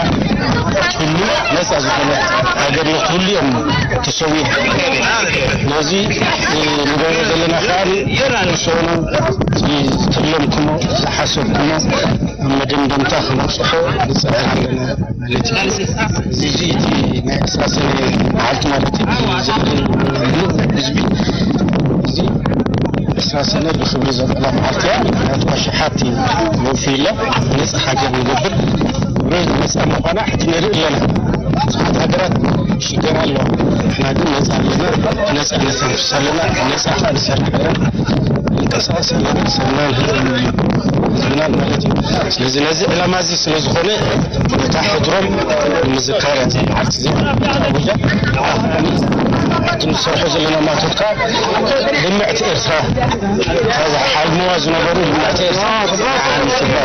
ትህሉ ነጻ ዝኾነት ሃገር ንክትህሉ እዮም ተሰዊኦም። ነዚ ንገብሮ ዘለና ከዓ ንሶም ዝትለምኩሞ፣ ዝሓሰብኩሞ፣ ደምደምታ ክነብፅሖ ንፅዕር ኣለና ማለት እዩ። እዚ እዚ እቲ ናይ ዕስራ ሰነ መዓልቲ ማለት እዩ። ዝኽሪ ህዝቢ እዚ ዕስራ ሰነ ብኽብሪ ዘብዕላ መዓልቲ እያ። ምክንያቱ ኣሽሓት ወፊላ ነፃ ሃገር ንገብር፣ ነፃ ምዃና ሕጂ ንርኢ ኣለና። ብዙሓት ሃገራት ሽገር ኣለዋ። ንሕና ግን ነፃ ኣለና፣ ነፃ ነተንፍስ ኣለና፣ ነፃ ከዓ ንሰርሕ ኣለና፣ ንንቀሳቀስ ኣለና፣ ሰብናን ህዝብናን ማለት እዩ። ስለዚ ነዚ ዕላማ እዚ ስለ ዝኾነ ነታ ሕድሮም ንምዝካር እያ እዚኣ መዓልቲ እዚኣ ተኣዊጃ። ሕጂ ንሰርሖ ዘለና ማቶት ከዓ ልምዕቲ ኤርትራ፣ ካብ ሓልምዋ ዝነበሩ ልምዕቲ ኤርትራ ምትግባር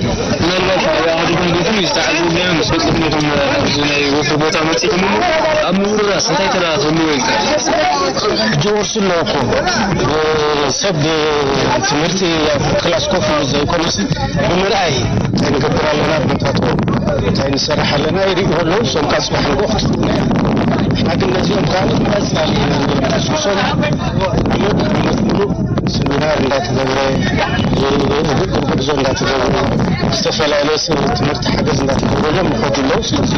እዩ። ምናልባት ኣብ ኣሃዱኹም ቤትን ዝተዓዘብናዮ ምስ በፂሕኩም ኣብዚ ናይ ወፍሪ ቦታ መፂኹም እሞ ኣብ ምውርራስ እንታይ ተራ ክህልዎ ኢልካ? ሕጂ ወርሱ ኣለዎ እኮ ሰብ ትምህርቲ ኣብ ክላስ ኮፍ ኢሉ ዘይኮነሲ ብምርኣይ እንታይ ንገብር ኣለና፣ ቦታትኩም እንታይ ንሰርሕ ኣለና ይርእዩ ኣለዉ። እሶም ካብ ፅባሕ ንግሆ ክትፍትና እዮም። ንሕና ግን ነዚኦም ከዓ ንቀፅል ኣለና። ንሶም ሙሉእ ዓመት ሙሉእ ስሚናር እንዳተገብረ፣ ጉዕዞ እንዳተገብረ፣ ዝተፈላለየ ስ-፣ ትምህርቲ ሓገዝ እንዳተገብረሎም ይኸዱ ኣለዉ። ስለዚ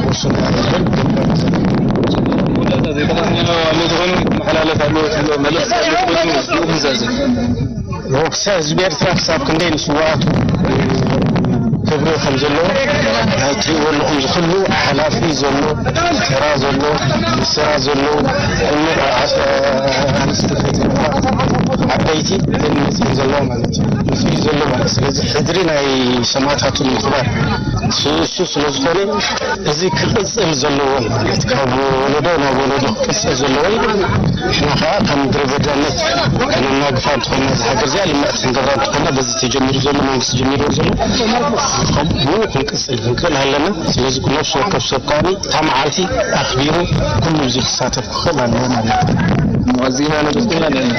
ወርሱና ህዝብን መወዳእታ ዘይተቐንዮ ኣሎ ዝኾነ ክመሓላለፍ ኣለዎ ትብሎ መልእኽቲ ኣሎ ትኾኑ ዝምዛዘ? ወቅሰ ህዝቢ ኤርትራ ክሳብ ክንደይ ንስውኣቱ ክብሪ ከም ዘለዎ ናይ ትሪእዎ ኣለኹም። ዝኹሉ ሓላፊ ዘሎ፣ ተራ ዘሎ፣ ምስራ ዘሎ፣ እምር ኣንስቲ ከይተረፋ ዓበይቲ ግን መፅኦም ዘለዋ ማለት እዩ። ንፍይ ዘሎ ማለት። ስለዚ ሕድሪ ናይ ሰማእታቱ ንምኽባር እሱ ስለ ዝኾነ እዚ ክቕጽል ዘለዎ ማለት ካብ ወለዶ ናብ ወለዶ ክቕጽል ዘለዎ እዩ። ንሕና ከዓ ካብ ምድረ በዳነት ከነናግፋ እንተኾይና፣ እዚ ሃገር እዚኣ ልምዕቲ ክንገብራ እንተኾይና፣ በዚ ተጀሚሩ ዘሎ መንግስቲ ጀሚርዎ ዘሎ ከምኡ ክንቅጽል ክንክእል ኣለና። ስለዚ ነፍሲ ወከፍ ሰብ ከዓ እታ መዓልቲ ኣኽቢሩ ኩሉ እዚ ክሳተፍ ክኽእል ኣለዎ ማለት እዩ። ኣዚና ነመስግን ኣለና።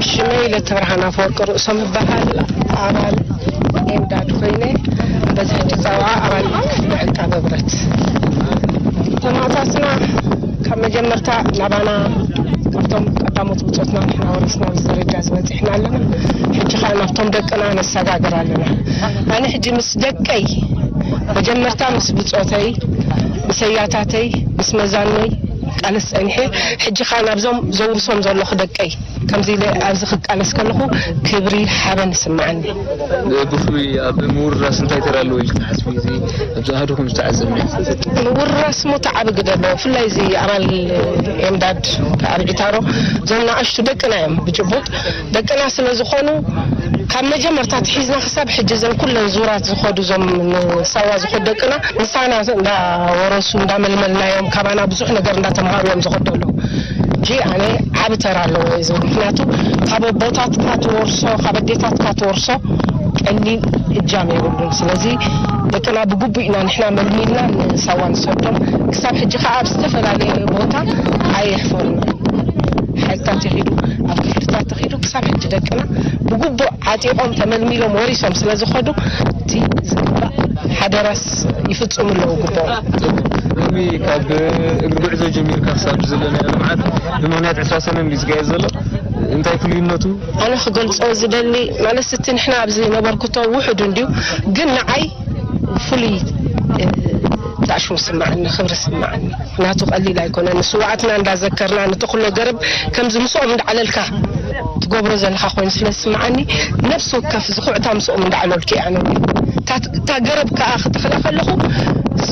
ሽመይ ለተብርሃን ኣፈወርቂ ርእሶም እበሃል። ኣባል ኤምዳድ ኮይነ፣ በዚ ሕጂ ጸውዓ ኣባል ዕቃበ ብረት። ሰማእታትና ካብ መጀመርታ ናባና ካብቶም ቀዳሞት ብጾትና ንሕና ወሪስና ኣብዚ ደረጃ ዝበጺሕና ኣለና። ሕጂ ኸኣ ናብቶም ደቅና ነሰጋግር ኣለና። ኣነ ሕጂ ምስ ደቀይ፣ መጀመርታ ምስ ብጾተይ፣ ምስ ኣያታተይ፣ ምስ መዛኖይ ቃለስ ጸኒሐ፣ ሕጂ ኸኣ ናብዞም ዘውርሶም ዘለኹ ደቀይ ከምዚ ኢለ ኣብዚ ክቃለስ ከለኹ ክብሪ ሓበን ይስምዓኒ። ብፍሉይ ኣብ ምውርራስ እንታይ ተራ ኣለዎ ኢልኪ ትሓስቢ? እዚ ኣብዚ ኣሃዱኹም ዝተዓዘብናዮ። ምውርራስ ሞ እቲ ዓቢ ግደ ኣለዎ። ብፍላይ እዚ ኣባል ኤምዳድ ካብ ዒታሮ፣ እዞም ንኣሽቱ ደቅና እዮም ብጭቡጥ። ደቅና ስለ ዝኾኑ፣ ካብ መጀመርታ ኣትሒዝና ክሳብ ሕጂ እዘን ኩለን ዙራት ዝኸዱ፣ እዞም ንሳዋ ዝኸዱ ደቅና፣ ምሳና እንዳወረሱ፣ እንዳመልመልናዮም፣ ካባና ብዙሕ ነገር እንዳተምሃሩ እዮም ዝኸዱ ኣለዉ። ሕጂ ኣነ ዓቢ ተራ ኣለዎ እየ ዝብል። ምኽንያቱ ካብ ኣቦታትካ ትወርሶ፣ ካብ ኣዴታትካ ትወርሶ ቀሊል እጃም የብሉን። ስለዚ ደቅና ብግቡእ ኢና ንሕና መልሚልና ንሳዋ ንሰዶም። ክሳብ ሕጂ ከኣ ኣብ ዝተፈላለየ ቦታ ኣየሕፈሩና። ሓይልታት ይኺዱ፣ ኣብ ክፍልታት ተኺዱ፣ ክሳብ ሕጂ ደቅና ብግቡእ ዓጢቖም ተመልሚሎም ወሪሶም ስለ ዝኸዱ፣ እቲ ዝግባእ ሓደራስ ይፍጽሙ ኣለዉ ግቡኦም። ሎሚ ካብ እግሪ ጉዕዞ ጀሚርካ ክሳብ ዘለናዮ ልምዓት ብምኽንያት ዕስራ ሰነ እንድዩ ዝካየድ ዘሎ። እንታይ ፍሉይነቱ? ኣነ ክገልጾ ዝደሊ ማለት፣ እቲ ንሕና ኣብዚ ነበርኩቶ ውሑድ እንድዩ፣ ግን ንዓይ ፍሉይ፣ እ፣ ዳሽሙ ስምዓኒ፣ ክብሪ ስምዓኒ። ናቱ ቀሊል ኣይኮነን። ንስውኣትና እንዳዘከርና፣ ንተኽሎ ገረብ ከምዚ ምስኦም እንዳዕለልካ ትገብሮ ዘለኻ ኮይኑ ስለ ዝስምዓኒ፣ ነፍሲ ወከፍ ዝኹዕታ ምስኦም እንዳዕለልኩ እየ ኣነ እውን። እታ፣ እታ ገረብ ከኣ ክተኽላ ከለኹ፣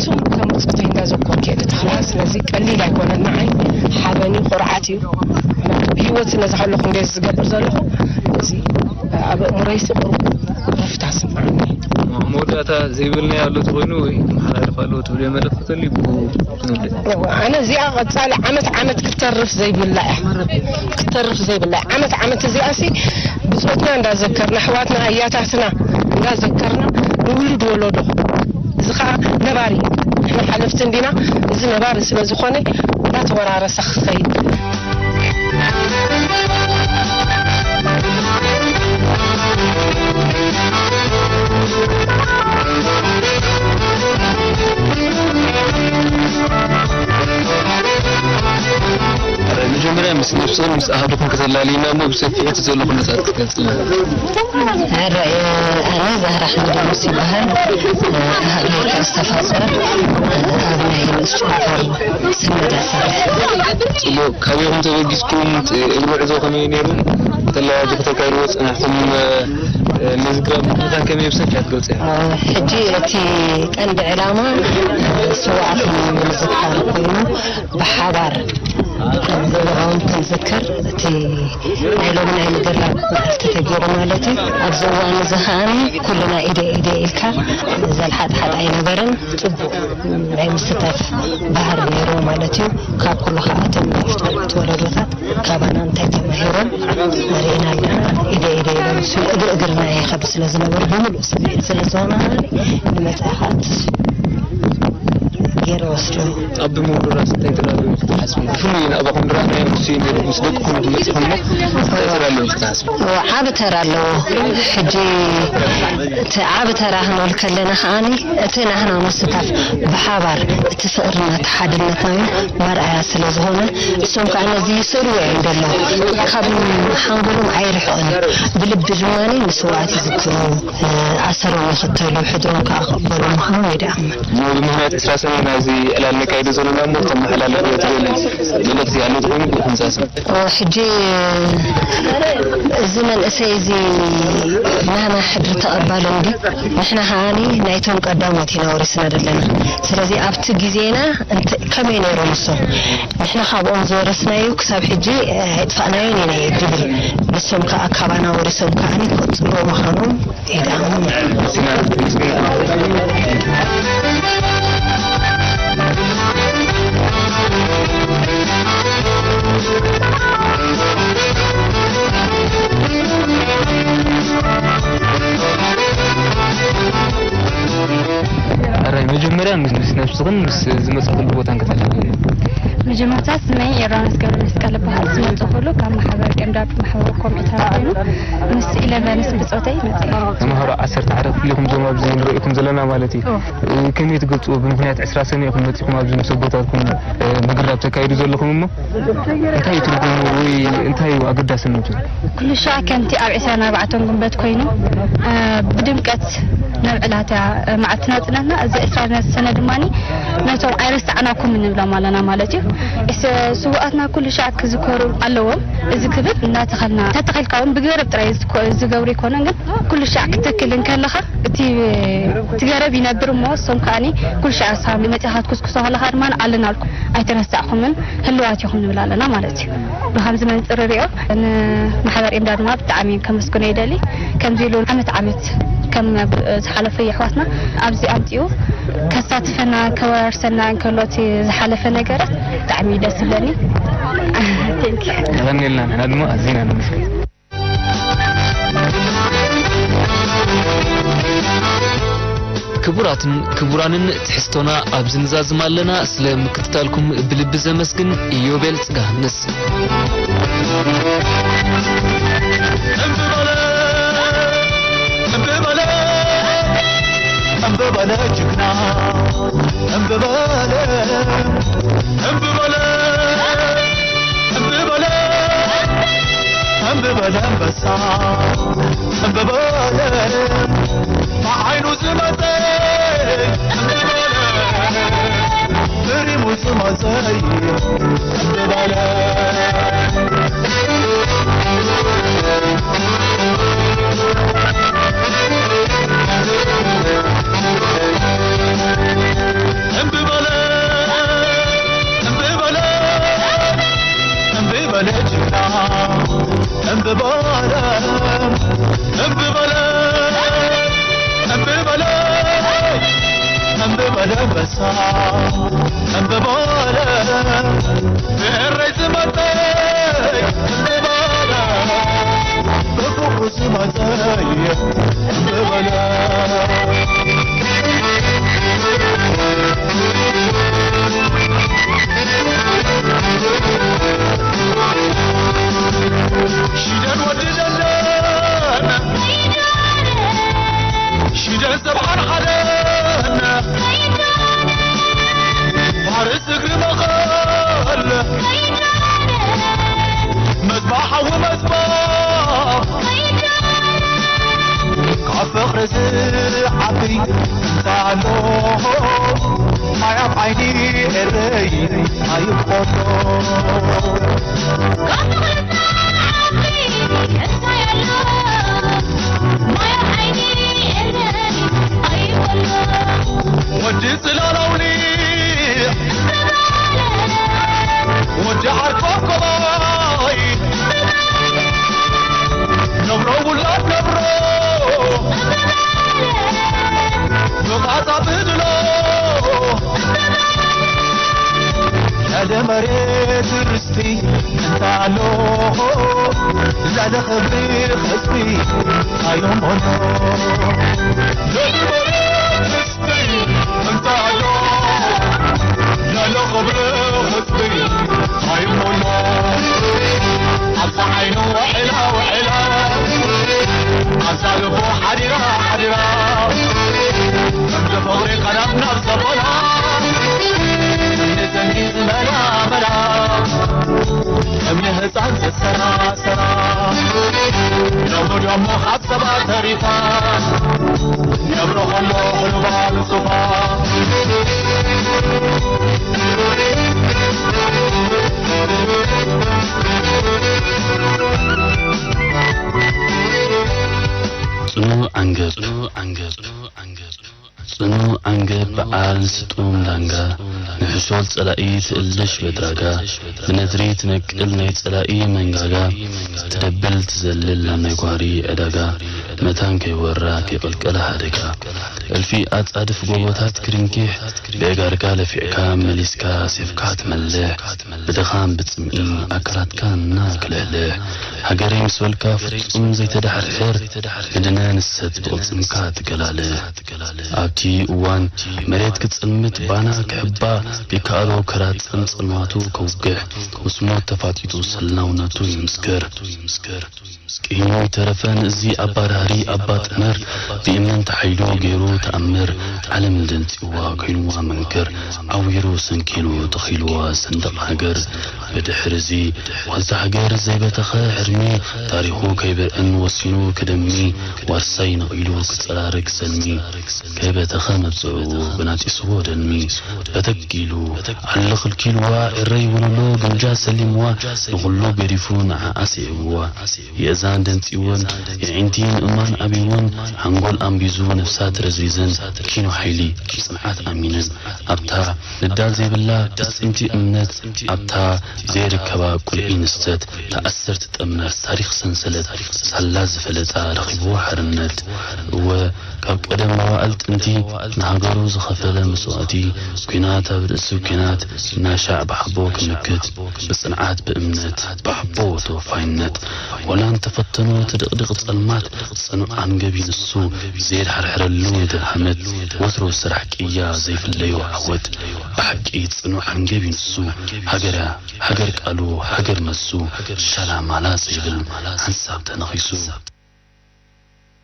ስም ከም ብጾተይ እንዳዘከርኩ እየ ድተኽላ። ስለዚ ቀሊል ኣይኮነን ንዓይ፣ ሓበን እዩ፣ ኩርዓት እዩ። ምኽንያቱ ብህይወት ስለ ዝሃለኹ እንደ ዝገብር ዘለኹ፣ እዚ ኣብ ኣእምሮይ ስቕ ረፍታ ስምዓኒ። መወዳእታ ዘይበልናዮ ኣሎ ተኾይኑ ወይ ክመሓላለፍ ኣለዎ ትብልዮ መልእኽቲ ተልዩ ብኡ ክንውድእ። እወ፣ ኣነ እዚኣ ቀጻሊ ዓመት ዓመት ክተርፍ ዘይብላ እያ። ክተርፍ ዘይብላ እያ። ዓመት ዓመት እዚኣሲ ብጾትና እንዳዘከርና፣ ኣሕዋትና ኣያታትና እንዳዘከርና፣ ንውሉድ ወለዶ እዚ ኸኣ ነባሪ እዩ። ንሕና ሓለፍቲ እንዲና፣ እዚ ነባሪ ስለ ዝኾነ እንዳተወራረሰ ክኸይድ። ነብስኽን ምስ ኣሃዱኽን ከተላልይና እሞ ብሰፊሑ እቲ ዘሎ ኩነታት ክትገልጽልና። ሕራይ፣ ኣነ ዛህራ ሓመድ ሙስ ይበሃል። ኣሃዱይ ክዕስተ ፋጽበር ኣብ ናይ ንኡስ ጨንፈር ስመዳ ሰርሕ። ጽቡቕ፣ ካበይኹም ተበጊስኩም? እቲ እግሪ ጉዕዞ ከመይ ነይሩ? እንተላይ ኣብዚ ከተካይድዎ ጸናሕኩም፣ እ፣ ምዝጋብ ምኽንያት ከመይ ብሰፊሕ ክትገልጽ ኢኻ? ሕጂ እቲ ቀንዲ ዕላማ፣ እ፣ ስውኣትና ንምዝካር ኮይኑ ብሓባር ንዕኦም ክንዝክር እቲ ናይ ሎሚ ናይ ምድላው መዓልቲ ተገይሩ ማለት እዩ። ኣብዚ እዋን እዚ ከዓኒ ኩልና ኢደ ኢደ ኢልካ ዘልሓጥሓጥ ኣይነበረን። ጽቡቕ ናይ ምስታፍ ባህሪ ነይሩ ማለት እዩ። ካብ ኩሉ ከዓ እቶም ናይ ውሽጢ ወለዶታት ካባና እንታይ ተማሂሮም ርኢና ኣለና። ኢደ ኢደ ኢሎም እሱ እግሪ እግርና ይኸዱ ስለ ዝነበሩ ብምሉእ ስምዒት ስለ ዝኾነ ንመጻኢ ከዓ ተስፋ ገይረ ወስዶ። ኣብ ምውርራስ እንታይ ትረኣዩ ኢኹም ትሓስቡ? ብፍሉይ ንኣባኹም ዝረኣናዮ ንሱ እዩ ነይሩ፣ ምስ ደቅኹም መጺኹም እሞ እንታይ ተራ ኣለዎ ኢኹም ትሓስቡ? ዓቢ ተራ ኣለዎ። ሕጂ እቲ ዓቢ ተራ ክንብል ከለና ከዓኒ እቲ ናህና ምስታፍ ብሓባር እቲ ፍቕርና እቲ ሓድነትና እዩ መርኣያ ስለ ዝኾነ እሶም ከዓ ነዚ ይስእልዎ እዮም ዘለዉ። ካብ ሓንጎሎም ኣይርሕቕን እዩ። ብልቢ ድማ ንስውኣት ይዝክሩ፣ ኣሰሮም ይኽተሉ፣ ሕድሮም ከዓ ክቕበሉ ምዃኖም ይድኣምን። እሞ ብምኽንያት ዕስራ ሰነ ናይዚ ዕላል ነካይዶ ዘለና እሞ እተመሓላልፍዎ ትደሊ መልእኽቲ ኣሎ ትኾኑ ኢኹም ዝሓስብ? ሕጂ እዚ መንእሰይ እዚ ናና ሕድሪ ተቐባሊ እንዲ ንሕና ከዓኒ ናይቶም ቀዳሞት ኢና ወሪስና ዘለና። ስለዚ ኣብቲ ግዜና እንተ-፣ ከመይ ነይሮም እሶም? ንሕና ካብኦም ዝወረስናዮ ክሳብ ሕጂ ኣይጥፋእናዮን ኢና ድብል። ንሶም ከዓ ካባና ወሪሶም ከዓኒ ክቕጽልዎ ምዃኖም ይድኣምን። ሕራይ፣ መጀመርያ ምስ፣ ምስ ነብስኽን ምስ ዝመጻእክሉ ቦታን ከተላልይና። መጀመርታ ስመይ ዮርዳኖስ ገብረመስቀል እበሃል። ዝመጽእኩሉ ካብ ማሕበር ቄምዳድ ማሕበር ኮሚቴ ኮይኑ ምስ ኢለቨንስ ብጾተይ መጽእ። ተምሃሮ ዓሰርተ ሓደ ክፍሊ ኢኹም እዞም ኣብዚ ንርእየኩም ዘለና ማለት እዩ። እ፣ ከመይ ትገልጽዎ? ብምኽንያት ዕስራ ሰነ ኢኹም መጺኹም ኣብዚ ምስ ኣቦታትኩም፣ እ፣ ምግራብ ተካይዱ ዘለኹም እሞ እንታይ እዩ ትርጉሙ ወይ እንታይ እዩ ኣገዳስነቱ? ኩሉ ሻዕ ከምቲ ኣብ ዕስራን ኣርባዕተን ጉንበት ኮይኑ፣ እ፣ ብድምቀት ነብዕላታ፣ እ፣ መዓልቲ ናጽነትና። እዚ ዕስራ ሰነ ድማኒ ነቶም ኣይረሳዕናኩም እንብሎም ኣለና ማለት እዩ። እስ-፣ ስውኣትና ኩሉ ሻዕ ክዝከሩ ኣለዎም። እዚ ክብል እናተኸልና፣ ተተኸልካ እውን ብገረብ ጥራይ ዝኮ-፣ ዝገብሩ ኣይኮነን፣ ግን ኩሉ ሻዕ ክትክል እንከለኻ እቲ፣ እቲ ገረብ ይነብር እሞ፣ እሶም ከዓኒ ኩሉ ሻዕ ሳብ መጺኻ ክትኩስኩሶ ከለኻ ድማ ኣለናልኩም፣ ኣይተረሳዕኩምን፣ ህልዋት ኢኹም ንብል ኣለና ማለት እዩ። ብኸምዚ መንጽር ሪኦ ንማሕበር ኤምዳ ድማ ብጣዕሚ ከመስግኖ ይደሊ። ከምዚ ኢሉ ዓመት ዓመት ከም ዝሓለፈ የሕዋትና ኣብዚ ኣምጺኡ ከሳትፈና፣ ከወራርሰና እንከሎ እቲ ዝሓለፈ ነገራት ብጣዕሚ እዩ ደስ ዝብለኒ። Thank you። የቐንየልና፣ ንሕና ድማ ኣዚና ነመስግን። ክቡራትን ክቡራንን፣ ትሕዝቶና ኣብዚ ንዛዝም ኣለና። ስለ ምክትታልኩም ብልቢ ዘመስግን ኢዮቤል ጽጋሃንስ። እምቢ በለ፣ እምቢ በለ፣ እምቢ በለ ጅግና፣ እምቢ በለ፣ እምቢ በለ፣ እምቢ በለ፣ እምቢ በለ ኣንበሳ፣ እምቢ በለ ብዓይኑ ዝመጸ፣ እምቢ በለ ብሪሙ ዝመጸ፣ እምቢ በለ። እምቢ በለ፣ እምቢ በለ፣ እምቢ በለ ጅግና፣ እምቢ በለ፣ እምቢ በለ፣ እምቢ በለ፣ እምቢ በለ ኣንበሳ፣ እምቢ በለ ብኤረይ ዝመጸ፣ እምቢ በለ ብፍቕሩ ዝመጸ፣ እምቢ በለ። ሽደን ወዲ ደለን፣ ሽደን ሰብ ሓርሓደን፣ ፋርስ እግሪ መቐል፣ እዚ ዓቢ እንተ ኣሎ ማይ ኣብ ዓይኒ ኤረይ ኣይቆሎ። ወዲ ጽላላውኒ ወዲ ዓርኮ ኮባይ ነብሮ ውላድ ነብሮ ብቓጻ ብድሎ ያለ መሬት ርስቲ እንተ ኣሎ ያለ ክብሪ ህዝቢ ኣየሞኖ። ያለ መሬት ርስቲ እንተ ኣሎ ያለ ክብሪ ህዝቢ ኣይሞኖ። ኣብዛ ዓይኑ ውዕላ ውዕላ ኣብዛ ልቡ ሓዲራ ሓዲራ ከምዚ ፍቕሪ ቀዳም ናብ ዘበላ እምኒ ዘንጊ ዝበላ በላ እምኒ ህፃን ዘሰራሰራ ነብሩ ደሞ ካብ ሰባት ተሪፋ ነብሩ ከሎ ሕሉባ ንጹፋ። ጽኑዕ ዓንገብ፣ ጽኑዕ ዓንገብ፣ ጽኑዕ ዓንገብ በዓል ስጡም ዳንጋ፣ ንሕሾል ጸላኢ ትእልሽ በድራጋ፣ ብነድሪ ትነቅል ናይ ጸላኢ መንጋጋ፣ ትደብል ትዘልል ናብ ናይ ጓሪ ዕዳጋ፣ መታን ከይወራ ከይቐልቀላ ሃደጋ። እልፊ ኣጻድፍ ጎቦታት ክርንኪሕ፣ ብእጋርካ ለፊዕካ መሊስካ ሴፍካ ትመልሕ፣ ብድኻም ብጽምኢ ኣካላትካ እናክልሕልሕ፣ ሃገረይ ምስ በልካ ፍጹም ዘይተዳሕርሕር፣ ምድነ ንሰት ብቕልጽምካ ትገላልሕ። ኣብቲ እዋን መሬት ክጽልምት ባና ክሕባ ይከኣሎ ክራጸም ጽልማቱ ከውግሕ፣ ምስ ሞት ተፋጢጡ ሰልናውነቱ ይምስክር። ቂሙ ተረፈን እዚ ኣባራሪ ኣባ ጥመር ብእምንት ሓይሉ ገይሩ ተኣምር ዓለም ደንጺዋ ኮይንዋ መንክር ዓዊሩ ሰንኪሉ ተኺልዋ ሰንደቕ ሃገር። ብድሕሪ እዚ ዋልታ ሃገር ዘይበተኸ ሕርሚ ታሪኹ ከይብርዕን ወሲኑ ክደሚ ዋርሳይ ነቒሉ ክጸራርግ ሰልሚ ከይበተኸ መብጽዕኡ ብናጢስዎ ደልሚ በተክ ኢሉ ዓሊ ክልኪልዋ ኤረይ ውልሎ ግምጃ ሰሊምዋ ንኹሉ ገዲፉ ንዓኣ ስዒብዋ። የእዛን ደንጺወን የዒንቲ ምእማን ኣብይወን ሓንጎል ኣንቢዙ ነፍሳት ረዝሪዘን ኪኖ ሓይሊ ኣብ ጽንዓት ኣሚነን ኣብታ ንዳል ዘይብላ ፍጽምቲ እምነት ኣብታ ዘይርከባ ቁልዒ ንስተት ተኣሰርት ጥምረት ታሪኽ ሰንሰለት ሳላ ዝፈለጣ ረኺብዎ ሓርነት። እወ ካብ ቀደም መዋእል ጥንቲ ንሃገሩ ዝኸፈለ መስዋእቲ ኲናት ኣብ ርእሲ ኲናት እናሻዕ ብሓቦ ክምክት ብጽንዓት ብእምነት ብሓቦ ተወፋይነት ዋላ እንተፈተኖ እቲ ድቕድቕ ጸልማት ጽኑዕ ኣንገቢ ንሱ ዘየድሓርሕረሉ ደልሃመት ወትሩ ስራሕ ቅያ ዘይፍለዮ ዓወት ብሓቂ ጽኑዕ ኣንገቢ ንሱ ሃገር ሃገር ቃሉ ሃገር መልሱ ሻላ ማላ ዘይብል ሓንሳብ ተነኺሱ።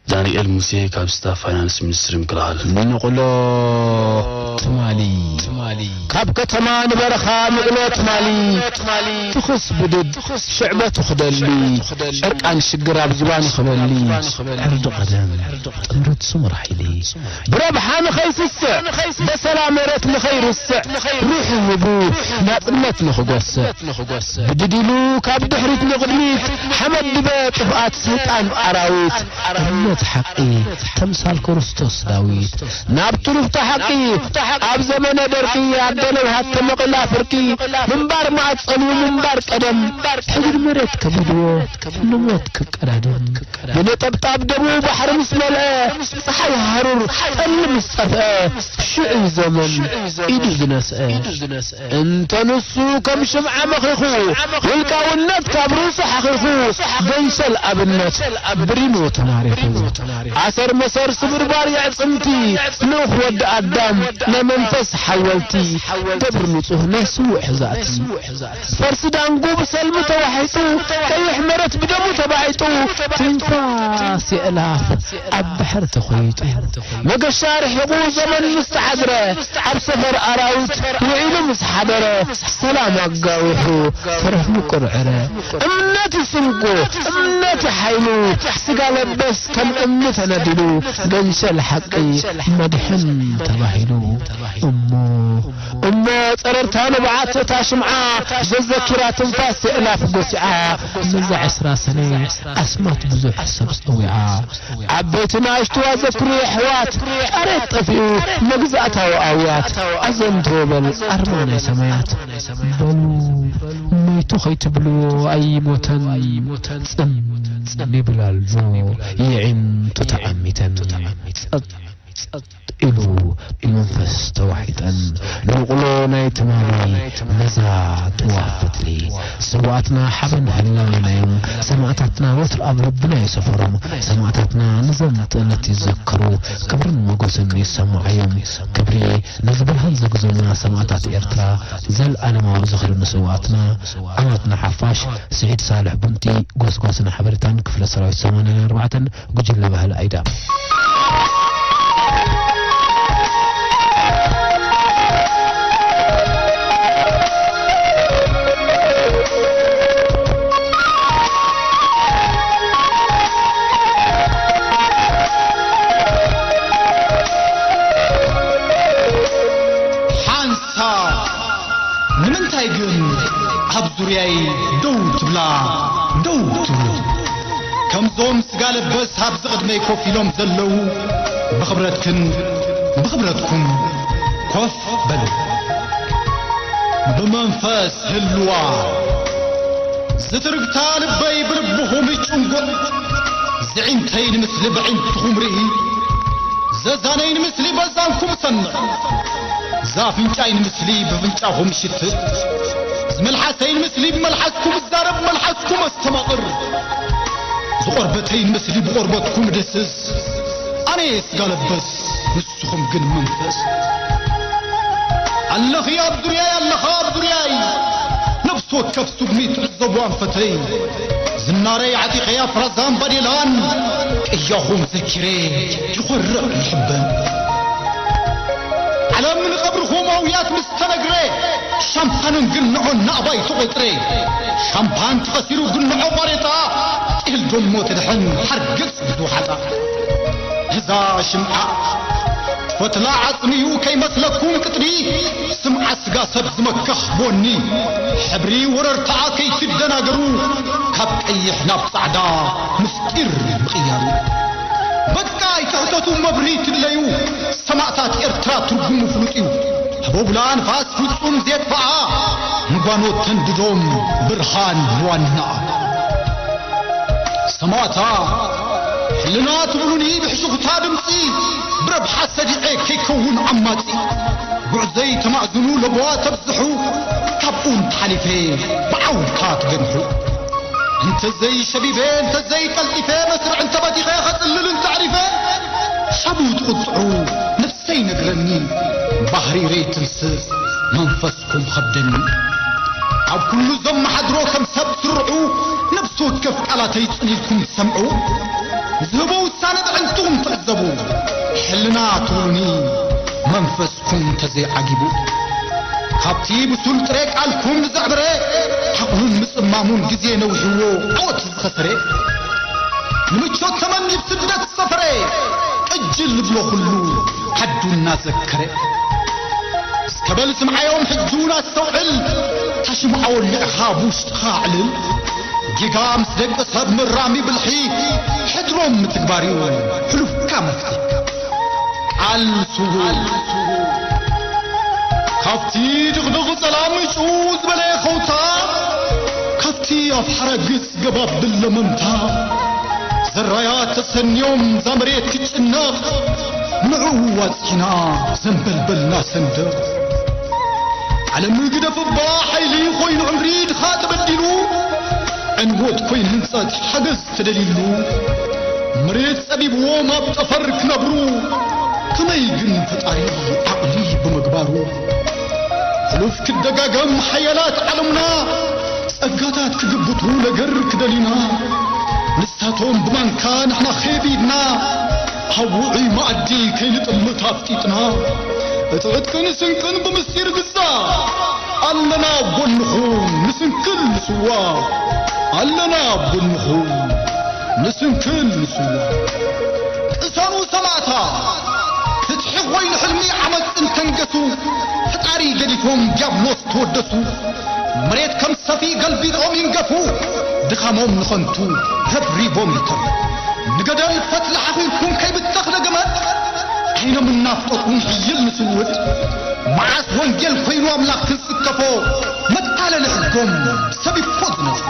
ዳንኤል ሙሴ ካብ ስታፍ ፋይናንስ ሚኒስትሪ ምክልኻል። ንቕሎ ትማሊ ካብ ከተማ ንበረኻ ንቕሎ ትማሊ ትኹስ ብድድ ሽዕበቱ ክደሊ ዕርቃን ሽግር ኣብ ዝባኑ ክበሊ ዕርዲ ቀደም ጥምረት ስሙር ሓይሊ ብረብሓ ንኸይስስዕ በሰላ መሬት ንኸይርስዕ ሩሑ ህቡ ናጽነት ንኽጎስዕ ብድድ ኢሉ ካብ ድሕሪት ንቕድሚት ሓመድ ድበ ጥፍኣት ሰይጣን ኣራዊት እምነት ሓቂ ተምሳል ክርስቶስ ዳዊት ናብ ትሩፍታ ሓቂ ኣብ ዘመነ ደርቂ ኣደ ለውሃት ተመቒላ ፍርቂ ምንባር መዓት ጸልዩ ምንባር ቀደም ሕድሪ መሬት ከቢድዎ ንሞት ክቀዳደም ብነጠብጣብ ደሙ ባሕሪ ምስ መልአ ጸሓይ ሃሩር ጠሊ ምስ ጠፍአ ሽዑ እዩ ዘመን ኢዱ ዝነስአ እንተ ንሱ ከም ሽምዓ መኺኹ ውልቃውነት ካብ ርእሱ ሓኺኹ ገንሸል ኣብነት ብሪሞ ተማሪኹ ኣሰር መሰር ስብርባር የዕጽምቲ ልኡኽ ወዲ ኣዳም ናይ መንፈስ ሓወልቲ ደብሪ ንጹህ ናይ ስዉእ ሕዛእቲ። ፈርሲ ዳንጉ ብሰልሚ ተዋሒጡ፣ ቀይሕ መሬት ብደሙ ተባዒጡ፣ ትንፋስ የእላፍ ኣብ ባሕሪ ተኾይጡ። መገሻ ርሒቑ ዘመን ምስ ተዓዝረ፣ ኣብ ሰፈር ኣራዊት ውዒሉ ምስ ሓደረ፣ ሰላም ኣጋዊሑ ፍርህ ምቁር ዕረ። እምነት እዩ ስንቁ፣ እምነት እዩ ሓይሉ፣ ስጋ ለበስ ከም እምኒ ተነዲሉ፣ ገንሸል ሓቂ መድሕን ተባሂሉ። እሞ፣ እሞ ጸረርታ ንብዓት እታ ሽምዓ፣ ዘዘኪራ ትንፋስ የእላፍ ጎሲዓ፣ ነዛ ዕስራ ሰነ ኣስማት ብዙሕ ሰብ ጸዊዓ። ዓበይቲ ንኣሽቱ ኣዘክሩ የሕዋት፣ ቃሬት ጠፊኡ መግዛእታዊ ኣውያት፣ ኣዘንትዎ በል ኣርማ ናይ ሰማያት። በሉ መይቱ ከይትብልዎ ኣይሞተን፣ ጽም ይብል ኣሎ የዒንቱ ተዓሚተን። ጸጥ ኢሉ መንፈስ ተዋሒጠን፣ ንቑሎ ናይ ትማሊ ነዛ ጥዋፍ ፈትሊ። ስውኣትና ሓበን ህላዌና እዮም፣ ሰማእታትና ወትሩ ኣብ ልብና እዩ ሰፈሮም። ሰማእታትና ንዘምጽእ ዕለት ይዘከሩ፣ ክብርን ሞገስን ይሰምዓዮም። ክብሪ ነዚ ብርሃን ዘግዞምና ሰማእታት ኤርትራ፣ ዘልኣለማዊ ዝኽሪ ንስውኣትና። ዓወት ንሓፋሽ። ስዒድ ሳልሕ ቡንቲ፣ ጎስጓስን ሓበሬታን ክፍለ ሰራዊት ሰማንያን ኣርባዕተን፣ ጉጅለ ባህሊ ኣይዳ። ሓንሳብ ንምንታይ ግን ኣብ ዙርያይ ደው ትብላ፣ ደው ትብሉ? ከምዞም ስጋ ለበስ ኣብዚ ቅድመይ ኮፍ ኢሎም ዘለዉ፣ ብኽብረትክን ብኽብረትኩም ኮፍ በሉ። ብመንፈስ ህልዋ ዝትርግታ ልበይ ብልብኹም ይጭንጉዕ፣ ዝዒንተይ ንምስሊ ብዒንትኹም ርኢ፣ ዘዛነይ ንምስሊ በዛንኩም ሰምዕ፣ ዛፍንጫይ ንምስሊ ብፍንጫኹም ሽትእ፣ ዝመልሓሰይ ንምስሊ ብመልሓስኩም እዛረብ፣ መልሓስኩም ኣስተማቕር፣ ዝቖርበተይ ንምስሊ ብቖርበትኩም ድስስ። ኣነ ስጋ ለበስ፣ ንስኹም ግን መንፈስ። ኣለኺ ኣብ ዙርያይ፣ ኣለኻ ኣብ ዙርያይ፣ ነፍሲ ወከፍ ስጉሚ ትዕዘቡ ኣንፈተይ። ዝናረይ ዓጢቐያ ፍራዛን ባዴላን፣ ቅያኹም ዘኪረ ይኾርዕ ይሕበን። ዓለም ንቐብርኹም ኣውያት ምስ ተነግረ፣ ሻምፓንን ግንዖን ናእባይ ተቖጽረ። ሻምፓን ተኸሲሩ ግንዖ ቋሬጣ፣ ጤል ደሞ ትድሕን ሓርግጽ ብዙሓታ። እዛ ሽምዓ ፈትላ ዓጽሚ'ዩ ከይመስለኩም ቅጥኒ፣ ስምዓ ስጋ ሰብ ዝመክኽ ቦኒ። ሕብሪ ወረርታኣ ከይትደናገሩ፣ ካብ ቀይሕ ናብ ጻዕዳ ምስጢር ምቕያሩ። በቃ ኣይትሕተቱ መብርሂ ትድለዩ፣ ሰማእታት ኤርትራ ትርጉሙ ፍሉጥ እዩ። ህቦብላ ንፋስ ፍጹም ዜጥፍኣ፣ ንጓኖት ተንድዶም ብርሃን ዋናኣ። ሰማእታ ሕልና ትብሉኒ ብሕሹኽታ ድምጺ፣ ብረብሓ ሰዲዐ ከይከውን ዓማጺ። ጉዕዘይ ተማእዝኑ ለበዋ ተብዝሑ፣ ካብኡ እንተሓሊፈ ብዓውታ ትገንሑ። እንተዘይ ሸቢበ እንተዘይ ቀልጢፈ፣ መስርዕ እንተበቲኸ ኸጽልል እንተዕሪፈ፣ ሓቡ ትቕጽዑ ነፍሰይ ነግረኒ፣ ባህሪረይ ትንስእ መንፈስ ኩም ኸብደኒ። ኣብ ኩሉ ዘመሓድሮ ከም ሰብ ስርዑ፣ ነፍሲ ወከፍ ቃላተይ ጽን ኢልኩም ትሰምዑ። ዝህቦ ውሳነ ብዕንትኹም ትዕዘቡ። ሕልና ትብሉኒ መንፈስኩም እንተዘይዓጊቡ። ካብቲ ብሱል ጥረ ቃልኩም ዘዕበረ፣ ዓቕሉን ምጽማሙን ግዜ ነዊሕዎ ዓወት ዝኸሰረ። ንምቾት ተመኒ ብስደት ዝሰፈረ፣ ቅጅል ዝብሎ ኩሉ ዓዱ እናዘከረ። እስከ በል ስምዓዮም ሕጂ እውን ኣስተውዕል፣ ታሽምዓ ወሊዕኻ ብውሽጥኻ ኣዕልል። ጌጋ ምስ ደቂ ሰብ ምራሚ ብልሒ፣ ሕድሮም ምትግባር እዩ ሕሉፍካ መፍትሒ። ቃል ስዉእ ካብቲ ድቕድቕ ጸላም ጭው ዝበለ ኸውታ፣ ካብቲ ኣብ ሓራግጽ ገባብል ለመምታ፣ ዘራያት ተሰንዮም እዛ መሬት ትጭነቕ፣ ንዕኡ ዋጺና ዘንበልበልና ሰንደቕ። ዓለም ግደፍ እባ ሓይሊ ኮይኑ ዕምሪ ድኻ ተበዲሉ፣ ዕንወት ኮይኑ ህንጸት ሓገዝ ተደልዩሉ፣ መሬት ጸቢብዎም ኣብ ጠፈር ክነብሩ፣ ከመይ ግን ፈጣሪ ዓቕሊ ብምግባሩ፣ ሕሉፍ ክደጋገም ሓያላት ዓለምና ጸጋታት ክግብቱ ነገር ክደሊና ንሳቶም ብማንካ ንሕና ኸቢድና ኣብ ውዑይ መኣዲ ከይንጥምት ኣፍጢጥና እቲ ዕጥቅን ስንቅን ብምስጢር ግዛ ኣለና ኣብ ጎንኹም ንስንክል ንስዋ ኣለና ኣብ ጎንኹም ንስንክል ንስዋ ቅሰኑ ሰማእታ ፍትሒ ኮይኑ ሕልሚ ዓመፅን ተንገሱ ፈጣሪ ገዲፎም ዲያብሎስ ተወደሱ መሬት ከም ሰፊ ገልቢጦም ይንገፉ ድኻሞም ንኸንቱ ረብሪቦም ይተርፉ ንገደል ፈትሊ ሓኺልኩም ከይብተኽ ደገመት ዓይኖም እናፍጠጡ ንሕይል ንስውድ መዓስ ወንጌል ኮይኑ ኣምላኽ ክንጽከፎ መታለሊ ሕጎም ሰብ ይኮ ዝነጥፉ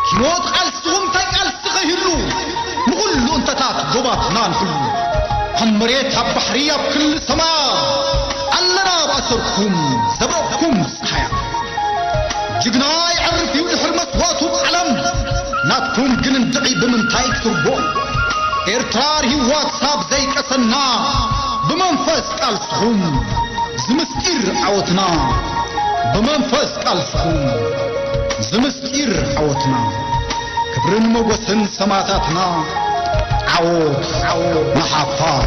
ኪኖት ቃልስኹም እንታይ ቃልሲ ኸይህሉ ንኹሉ እንተታት ጎባትና ንሕሉ ኣብ መሬት ኣብ ባሕሪ ኣብ ክሊ ሰማይ ኣለና ኣብ ኣሰርኩም ዘብረቕኩም ፀሓያ ጅግና ይዕርፍ እዩ ድሕሪ መስዋእቱ ዓለም ናትኩም ግን እንድዒ ብምንታይ ክትርቦ ኤርትራ ርሂዋት ሳብ ዘይቀሰና ብመንፈስ ቃልስኹም ዝምስጢር ዓወትና ብመንፈስ ቃልስኹም ዝምስጢር ዓወትና ክብርን ሞጎስን ሰማእታትና ዓወት ንሓፋር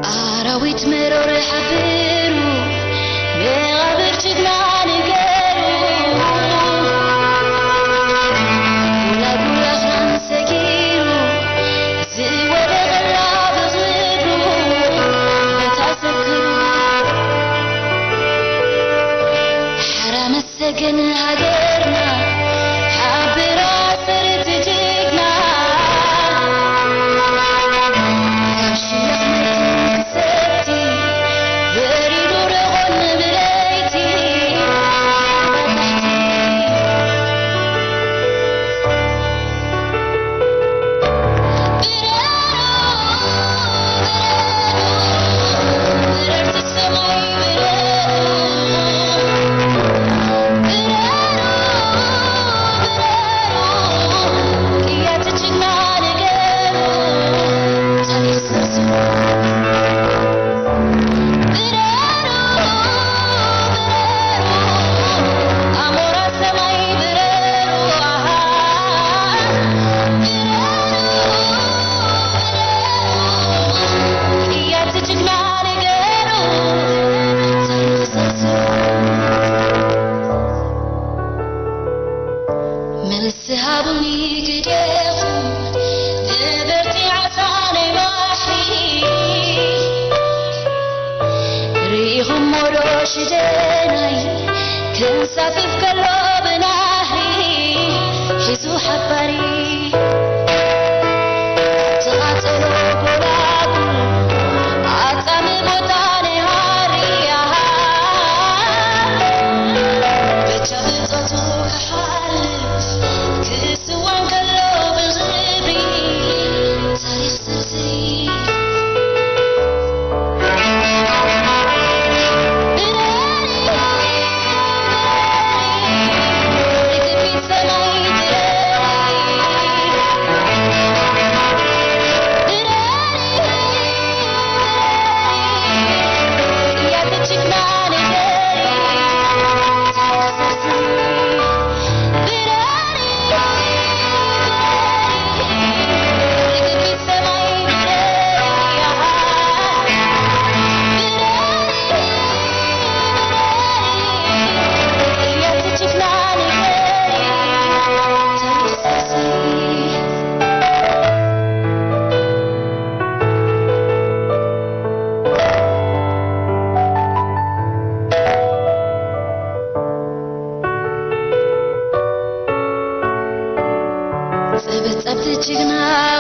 ኣራዊት መሮር ሓቢሩ መቓብር ጅግና ንገሩ ጉላጉላሽናን ሰጊሩ ዝወደቐላ ብኽብሩ በታ ዘክሩ ሓራ መሰገን ሃገርና ሓብራ ፈርቲ ጅግና ካብ ሽያቕ መትን ክሰቲ በሪዱ ርቖን ብለይቲ ባታሕቲ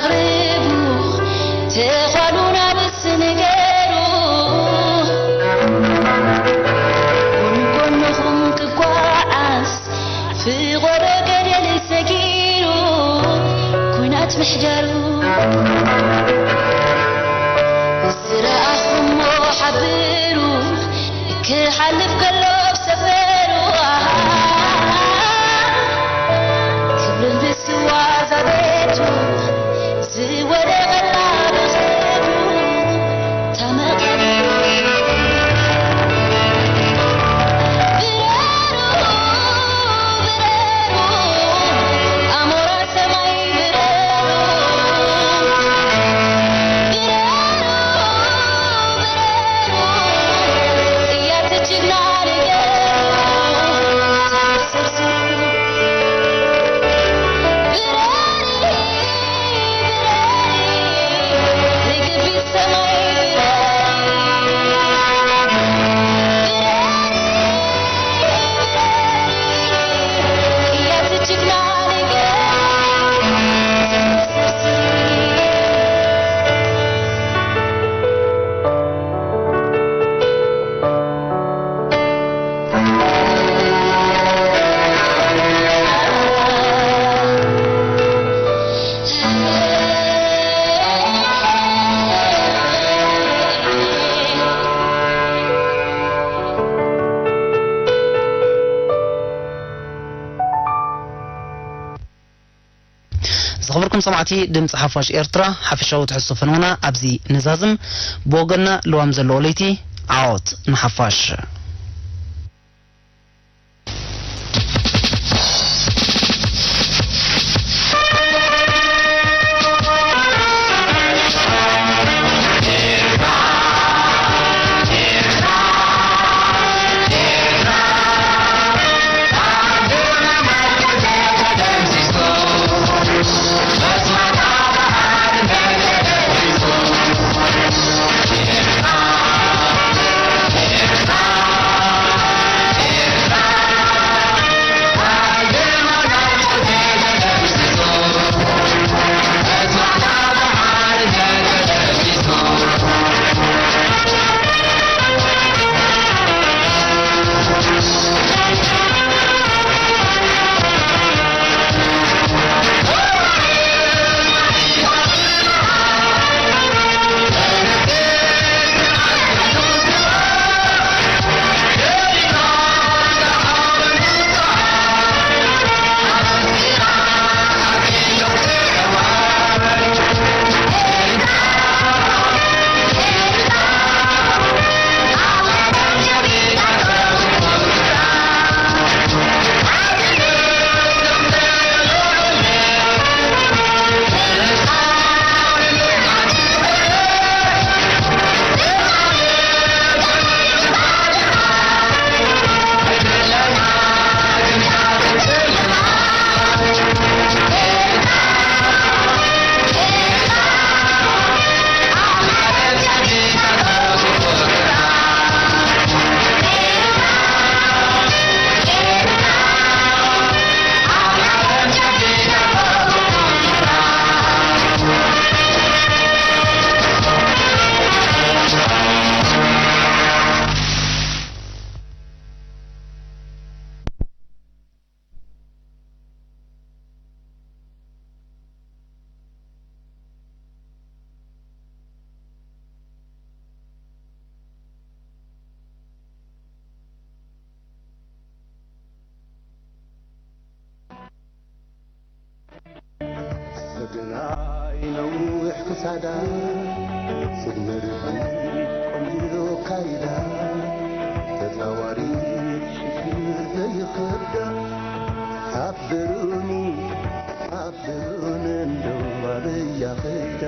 ተቓረቡ፣ ተዃሉ ናብስ ንገሩ፣ ጎንጎንኹም ክጓዓዝ፣ ፍቖዶ ገደል ሰጊሩ፣ ኲናት ምሕደሩ። ዝረኣኹሞ ሓብሩ፣ ክሓልፍ ከሎ ሰፈሩ፣ ክብል ብስዋ ዛቤቱ፣ ዝወደቐላ ብኸዱ ተመቐሉ። ብረሩ፣ ብረሩ፣ ኣሞራ ሰማይ ብረሩ። ብረሩ፣ ብረሩ፣ ጥያት ጅግና ንገሩ። ብረሪ፣ ብረሪ፣ ርግቢት ሰማይ ብረሪ። ዝኸበርኩም ሰማዕቲ ድምፂ ሓፋሽ ኤርትራ፣ ሓፈሻዊ ትሕዝቶ ፈነውና ኣብዚ ንዛዝም። ብወገንና ልዋም ዘለዎ ለይቲ። ዓወት ንሓፋሽ። ሰገናይ ነዊሕ ክሳዳ፣ ስግመ ርግቢት ቆንጆ ኣካይዳ፣ ተጻዋሪት ሽግር ዘይኸብዳ፣ ሓብሩኒ፣ ሓብሩኒ፣ እንደው ኣበያ ኸይዳ።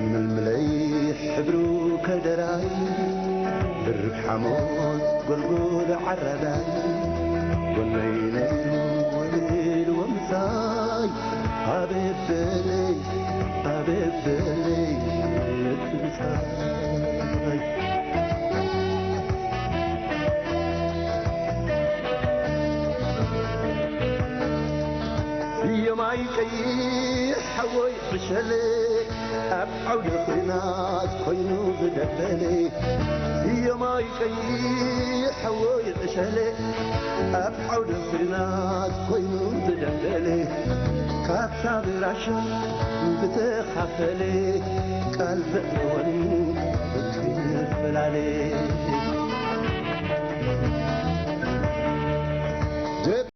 ምልምለይ ሕብሩ ከደራይ፣ ብርሕ ሓሞት ጎልጎል ዓራዳይ፣ ጎነይ ነዩ ውዒሉ ወምሳይ፣ ኣቤት በለይ፣ ኣቤት በለይ እቲ ምሳይ። ቀይሕ ሓወይ ዕሸለ ኣብ ዓውደ ኲናት ኮይኑ ዝደበለ። እዮማይ ቀይሕ ሓወይ ዕሸለ ኣብ ዓውደ ኲናት ኮይኑ ዝደበለ። ካብታ ብራሻ ዝተኻፈለ ቃል ዘእወን ከይፈላለ።